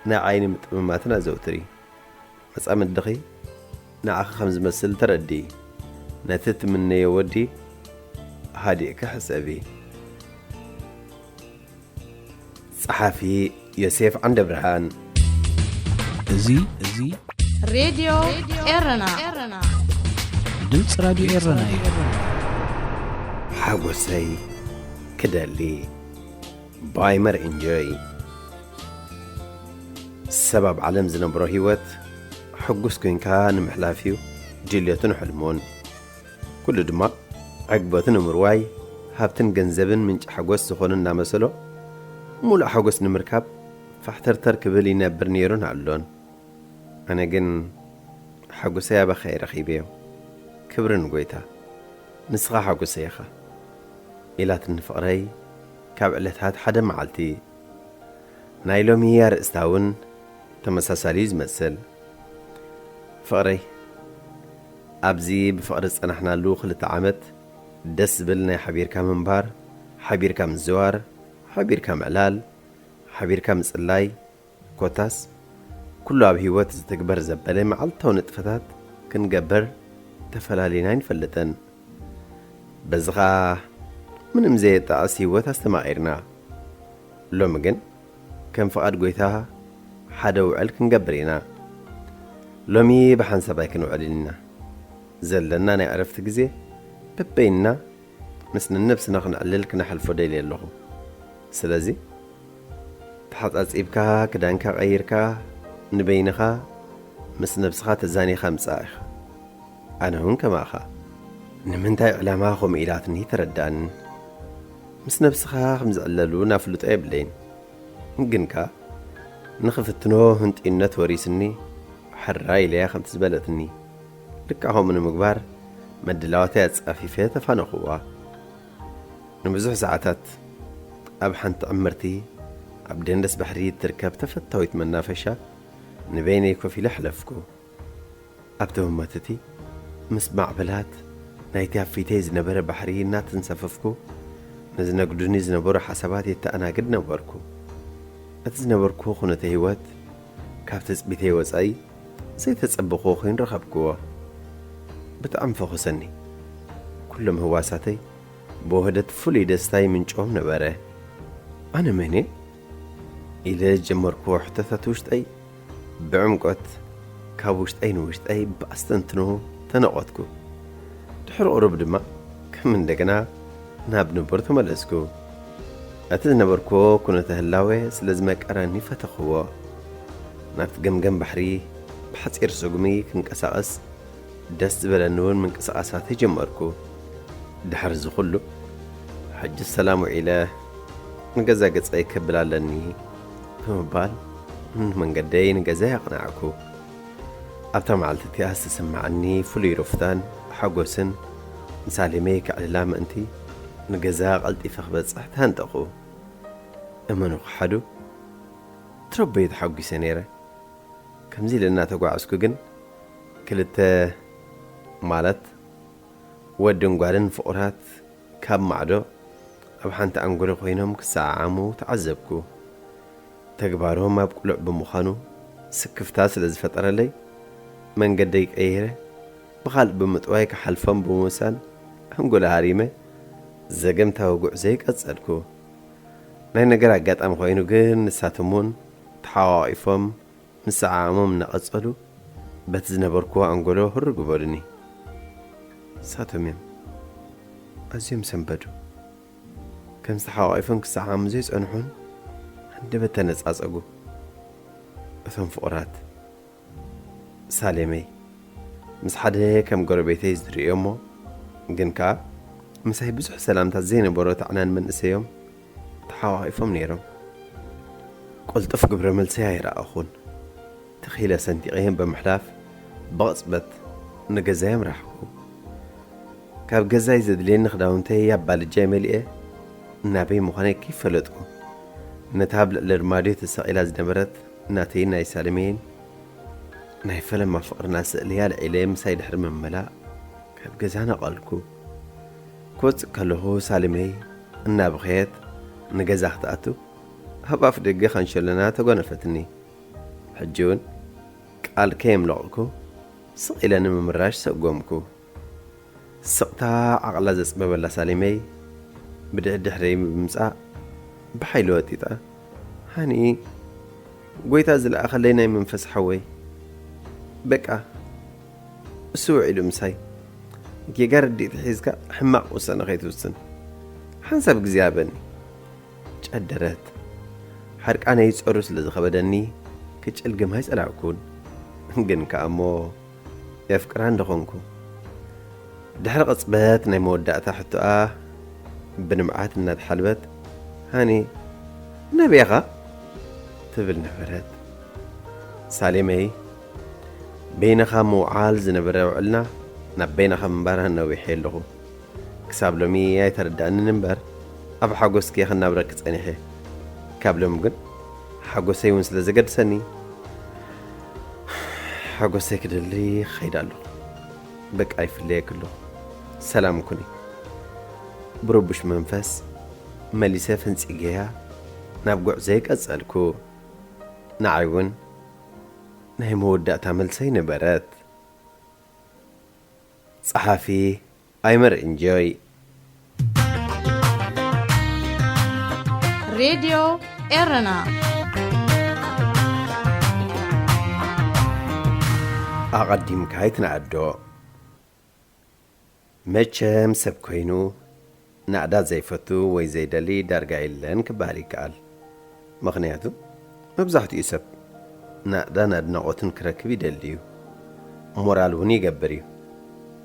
ናይ ዓይኒ ምጥምማትን ኣዘውትሪ። መጻምድኺ ንዓኺ ከም ዝመስል ተረድኢ። ነቲ ትምነዮ ወዲ ሃዲእኪ ሕሰቢ። ጸሓፊ ዮሴፍ ዓንደብርሃን። እዚ፣ እዚ ሬድዮ ኤረና። ድምፂ ራድዮ ኤረና እዩ። ሓጎሰይ ክደሊ። ባይመር ኢንጆይ። ሰብ ኣብ ዓለም ዝነብሮ ህይወት ሕጉስ ኮይንካ ንምሕላፍ እዩ ድልየቱን ሕልሙን። ኩሉ ድማ ዕግበቱ ንምርዋይ፣ ሃብትን ገንዘብን ምንጪ ሓጎስ ዝኾኑ እናመሰሎ፣ ሙሉእ ሓጎስ ንምርካብ ፋሕተርተር ክብል ይነብር ነይሩን ኣሎን። ኣነ ግን ሓጎሰይ ኣባኻ እየ ረኺበዮ። ክብሪ ንጎይታ። ንስኻ ሓጎሰይ ኢኻ። ኢላትኒ ፍቕረይ ካብ ዕለታት ሓደ መዓልቲ። ናይ ሎሚ ኣርእስታ እውን ተመሳሳሊ እዩ ዝመስል። ፍቕረይ፣ ኣብዚ ብፍቕሪ ዝጸናሕናሉ ክልተ ዓመት ደስ ዝብል ናይ ሓቢርካ ምንባር፣ ሓቢርካ ምዝዋር፣ ሓቢርካ ምዕላል፣ ሓቢርካ ምጽላይ፣ ኮታስ ኩሉ ኣብ ህይወት ዝትግበር ዘበለ መዓልታዊ ንጥፈታት ክንገብር ተፈላሊና ኣይንፈልጥን። በዚ ኸኣ ምንም ዘየጣዕስ ህይወት ኣስተማቒርና። ሎሚ ግን ከም ፍቓድ ጐይታ ሓደ ውዕል ክንገብር ኢና። ሎሚ ብሓንሳብ ኣይክንውዕልን ኢና። ዘለና ናይ ዕረፍቲ ግዜ በበይንና ምስ ነነብስና ክነዕልል ክነሕልፎ ደልየ ኣለኹ። ስለዚ ተሓጻጺብካ፣ ክዳንካ ቀይርካ፣ ንበይንኻ ምስ ነብስኻ ተዛኒኻ ምጻእ ኢኻ። ኣነ እውን ከማኻ። ንምንታይ ዕላማ ከምኡ ኢላትኒ ተረዳእኒ። ምስ ነብስኻ ከም ዝዕለሉ ናፍልጦ የብለይን። ግን ከኣ ንኽፍትኖ ህንጥዩነት ወሪስኒ፣ ሕራይ ኢለያ ከምቲ ዝበለትኒ። ልክዕ ከምኡ ንምግባር መድላዋተይ ኣጻፊፈ ተፋነኹዋ። ንብዙሕ ሰዓታት ኣብ ሓንቲ ዕምርቲ ኣብ ደንደስ ባሕሪ እትርከብ ተፈታዊት መናፈሻ ንበይነይ ኮፍ ኢለ ሕለፍኩ። ኣብቲ ህሞት እቲ ምስ ማዕበላት ናይቲ ኣብ ፊተይ ዝነበረ ባሕሪ እናተንሳፈፍኩ፣ ንዝነግዱኒ ዝነበሩ ሓሳባት የተኣናግድ ነበርኩ። እቲ ዝነበርኩ ኩነተ ህይወት ካብ ትጽቢተይ ወጻኢ ዘይተጸበኽዎ ኮይኑ ረኸብክዎ። ብጣዕሚ ፈኾሰኒ። ኩሎም ህዋሳተይ ብውህደት ፍሉይ ደስታ ይምንጭዎም ነበረ። ኣነ መን እየ? ኢለ ዝጀመርክዎ ሕቶታት ውሽጠይ ብዕምቆት ካብ ውሽጠይ ንውሽጠይ ብኣስተንትኖ ተነቖትኩ። ድሕሪ ቁሩብ ድማ ከም እንደገና ናብ ንቡር ተመለስኩ። እቲ ዝነበርክዎ ኩነተ ህላወ ስለ ዝመቀረኒ ፈተኽዎ። ናብቲ ገምገም ባሕሪ ብሓጺር ስጉሚ ክንቀሳቐስ ደስ ዝበለኒ እውን ምንቅስቓሳት ጀመርኩ። ድሕሪ እዚ ኩሉ፣ ሕጂ ሰላም ውዒለ ንገዛ ገጸይ ከብል ኣለኒ ብምባል ንመንገደይ ንገዛይ ኣቕናዕኩ። ኣብታ መዓልቲ እቲኣ ዝተሰማዓኒ ፍሉይ ረፍታን ሓጎስን ንሳሌመይ ከዕልላ ምእንቲ ንገዛ ቀልጢፈ ክበጽሕ ተሃንጠኹ። እመኑ ክሓዱ ትረቦ ተሓጒሰ ነይረ። ከምዚ ኢለ እናተጓዕዝኩ ግን ክልተ ማለት ወድን ጓልን ፍቑራት ካብ ማዕዶ ኣብ ሓንቲ ኣንጎሎ ኮይኖም ክሰዓዓሙ ተዓዘብኩ። ተግባሮም ኣብ ቅሉዕ ብምዃኑ ስክፍታ ስለ ዝፈጠረለይ መንገደይ ቀይረ ብኻልእ ብምጥዋይ ክሓልፎም ብምውሳን ኣንጎሎ ሃሪመ ዘገምታዊ ጉዕዞይ ቀጸልኩ። ናይ ነገር ኣጋጣሚ ኮይኑ ግን ንሳቶም እውን ተሓቋቒፎም ምስዓዓሞም እናቐጸሉ በቲ ዝነበርክዎ ኣንጎሎ ህርግ በሉኒ። ንሳቶም እዮም ኣዝዮም ሰንበዱ። ከም ዝተሓቋቒፎም ክሰዓዓሙ ዘይጸንሑን ሃንደበት ተነጻጸጉ። እቶም ፍቑራት ሳሌመይ ምስ ሓደ ከም ጎረቤተይ ዝርእዮ እሞ ግን ከኣ ምሳይ ብዙሕ ሰላምታት ዘይነበሮ ታዕናን መንእሰዮም ተሓቋቒፎም ነይሮም። ቅልጡፍ ግብረ መልሰይ ኣይረኣኹን። ተኺለ ሰንጢቐዮም ብምሕላፍ ብቕጽበት ንገዛይ ኣምራሕኩ። ካብ ገዛይ ዘድልየኒ ክዳውንተይ ኣብ ባልጃይ መሊኤ ናበይ ምዃነይ ከይፈለጥኩ ነታ ኣብ ልዕሊ ኣርማድዮ ተሰቒላ ዝነበረት ናተይን ናይ ሳልመይን ናይ ፈለማ ፍቕርና ስእሊ ኣልዒለ ምሳይ ድሕሪ ምምላእ ካብ ገዛ ነቐልኩ። ክወጽእ ከለኹ ሳልመይ እናበኸየት ንገዛ ክትኣቱ ኣብ ኣፍ ደገ ካንሸሎና ተጓነፈትኒ። ሕጂ እውን ቃል ከየምለቕኩ ስቕ ኢለ ንምምራሽ ሰጎምኩ። ስቕታ ዓቕላ ዘጽበበላ ሳሌመይ ብድሕድሕረይ ብምምጻእ ብሓይሊ ወጢጣ፣ ሃኒ፣ ጎይታ ዝለኣኸለይ ናይ መንፈስ ሓወይ፣ በቃ እሱ ውዒሉ ምሳይ። ጌጋ ርድኢት ሒዝካ ሕማቕ ውሳነ ከይትውስን ሓንሳብ ግዜ ሃበኒ። ጨደረት። ሓርቃነይ ጸሩ ስለ ዝኸበደኒ ክጭልግም ኣይጸላእኩን። ግን ከኣ እሞ የፍቅራ እንደ ኾንኩ። ድሕሪ ቅጽበት ናይ መወዳእታ ሕቶኣ ብንብዓት እናተሓልበት፣ ሃኒ፣ ናበይ ኢኻ? ትብል ነበረት። ሳሌመይ፣ በይንኻ ምውዓል ዝነበረ ውዕልና ናብ በይንኻ ምንባር ኣናዊሐ ኣለኹ። ክሳብ ሎሚ ኣይተረዳእንን እምበር፣ ኣብ ሓጎስኪ ክናብረኪ ጸኒሐ። ካብ ሎሚ ግን ሓጎሰይ እውን ስለ ዘገድሰኒ፣ ሓጎሰይ ክደሊ ክኸይድ ኣለኹ። በቃ ይፍለየኪ ኣለኹ። ሰላም ኩኒ። ብርቡሽ መንፈስ መሊሰ ፈንጺገያ ናብ ጉዕዞይ ቀጸልኩ። ንዓይ እውን ናይ መወዳእታ መልሰይ ነበረት። ጸሓፊ ኣይመር እንጆይ። ሬድዮ ኤረና። ኣቐዲምካ ኣይትነኣዶ። መቸም ሰብ ኮይኑ ናእዳ ዘይፈቱ ወይ ዘይደሊ ዳርጋ የለን ክበሃል ይከኣል። ምኽንያቱ መብዛሕትኡ ሰብ ናእዳን ኣድናቖትን ክረክብ ይደሊ እዩ። ሞራል እውን ይገብር እዩ።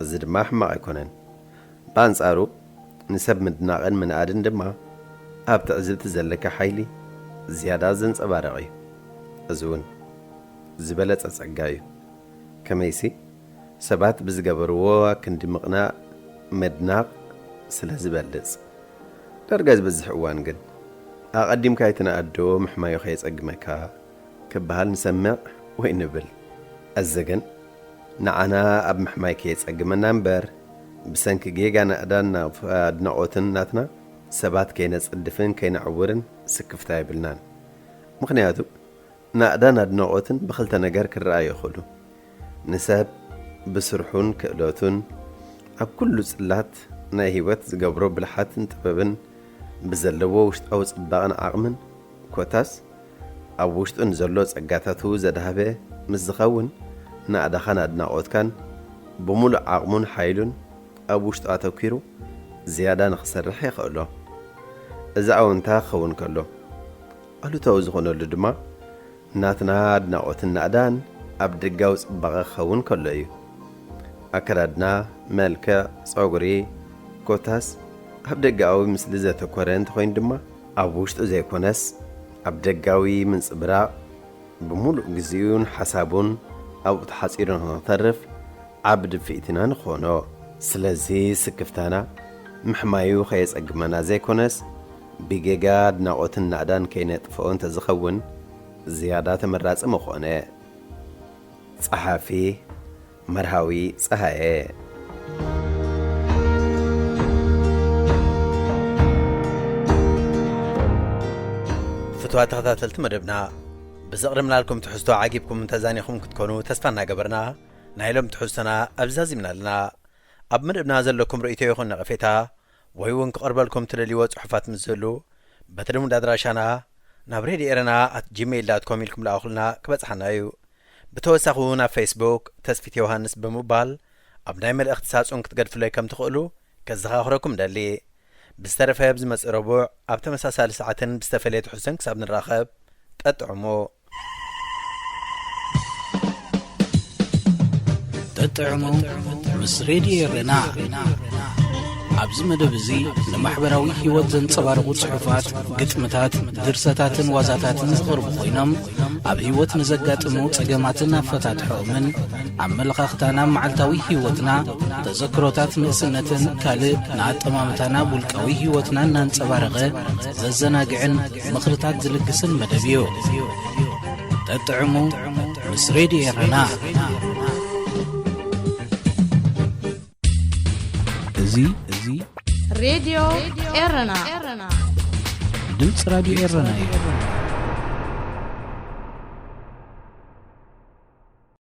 እዚ ድማ ሕማቕ ኣይኮነን። ብኣንጻሩ ንሰብ ምድናቕን ምንኣድን ድማ ኣብ ትዕዝብቲ ዘለካ ሓይሊ ዝያዳ ዘንጸባርቕ እዩ። እዚ እውን ዝበለጸ ጸጋ እዩ። ከመይሲ ሰባት ብዝገበርዎ ክንዲ ምቕናእ ምድናቕ ስለ ዝበልጽ። ዳርጋ ዝበዝሕ እዋን ግን ኣቐዲምካ ኣይትነኣዶ ምሕማዩ ከየጸግመካ ክበሃል ንሰምዕ ወይ ንብል። እዚ ግን ንዓና ኣብ ምሕማይ ከየጸግመና እምበር ብሰንኪ ጌጋ ናእዳን ኣድናቖትን ናትና ሰባት ከይነጸድፍን ከይነዕውርን ስክፍታ የብልናን። ምኽንያቱ ናእዳን ኣድናቖትን ብኽልተ ነገር ክረኣዩ ይኽእሉ። ንሰብ ብስርሑን ክእለቱን ኣብ ኩሉ ጽላት ናይ ህይወት ዝገብሮ ብልሓትን ጥበብን ብዘለዎ ውሽጣዊ ጽባቕን ዓቕምን ኮታስ ኣብ ውሽጡ ንዘሎ ጸጋታቱ ዘድሃበ ምስ ዝኸውን ናእዳኻን ኣድናቖትካን ብምሉእ ዓቕሙን ሓይሉን ኣብ ውሽጡ ኣተኲሩ ዝያዳ ንኽሰርሕ የኽእሎ። እዚ ኣወንታ ክኸውን ከሎ ኣሉታዊ ዝኾነሉ ድማ ናትና ኣድናቖትን ናእዳን ኣብ ደጋዊ ጽባቐ ክኸውን ከሎ እዩ። ኣከዳድና፣ መልክዕ፣ ጸጉሪ፣ ኮታስ ኣብ ደጋዊ ምስሊ ዘተኮረ እንተኾይኑ ድማ ኣብ ውሽጡ ዘይኮነስ ኣብ ደጋዊ ምንጽብራቕ ብምሉእ ግዜኡን ሓሳቡን ኣብኡ ተሓጺሩ ንኽተርፍ ዓቢ ድፍኢት ኢና ንኾኖ። ስለዚ ስክፍታና ምሕማዩ ከየጸግመና ዘይኮነስ ብጌጋ ኣድናቖትን ናእዳን ከይነጥፍኦ እንተዝኸውን ዝያዳ ተመራጺ ምኾነ። ጸሓፊ መርሃዊ ጸሃየ። ፍትዋ ተኸታተልቲ መደብና ብዘቕርብናልኩም ትሕዝቶ ዓጊብኩም ተዛኒኹም ክትኮኑ ተስፋ እናገበርና ናይ ሎም ትሕዝቶና ኣብዛዚምና ኣለና። ኣብ መደብና ዘለኩም ርእይቶ ይኹን ነቐፌታ ወይ እውን ክቐርበልኩም ትደልይዎ ጽሑፋት ምስ ዝህሉ በቲ ልሙድ ኣድራሻና ናብ ሬድዮ ኤረና ኣት ጂሜይል ዳት ኮም ኢልኩም ለኣኹልና ክበጽሓና እዩ። ብተወሳኺ እውን ኣብ ፌስቡክ ተስፊት ዮሃንስ ብምባል ኣብ ናይ መልእኽቲ ሳጹን ክትገድፉለይ ከም ትኽእሉ ከዘኻኽረኩም ደሊ። ብዝተረፈ ብዝመጽእ ረቡዕ ኣብ ተመሳሳሊ ሰዓትን ብዝተፈለየ ትሕዝቶን ክሳብ ንራኸብ ጠጥዕሙ። ጠጥዕሙ ምስ ሬድዮ ኤረና። ኣብዚ መደብ እዚ ንማሕበራዊ ህይወት ዘንጸባርቑ ጽሑፋት፣ ግጥምታት፣ ድርሰታትን ዋዛታትን ዝቐርቡ ኮይኖም ኣብ ህይወት ንዘጋጥሙ ጸገማትን ኣፈታትሖኦምን ኣመለኻኽታና መዓልታዊ ህይወትና፣ ተዘክሮታት ንእስነትን ካልእ ንኣጠማምታና ውልቃዊ ህይወትና እናንጸባረቐ ዘዘናግዕን ምኽርታት ዝልግስን መደብ እዩ። ጠጥዕሙ ምስ ሬድዮ ኤረና። እዚ እዚ ሬድዮ ኤረና። ድምፂ ራድዮ ኤረና እዩ።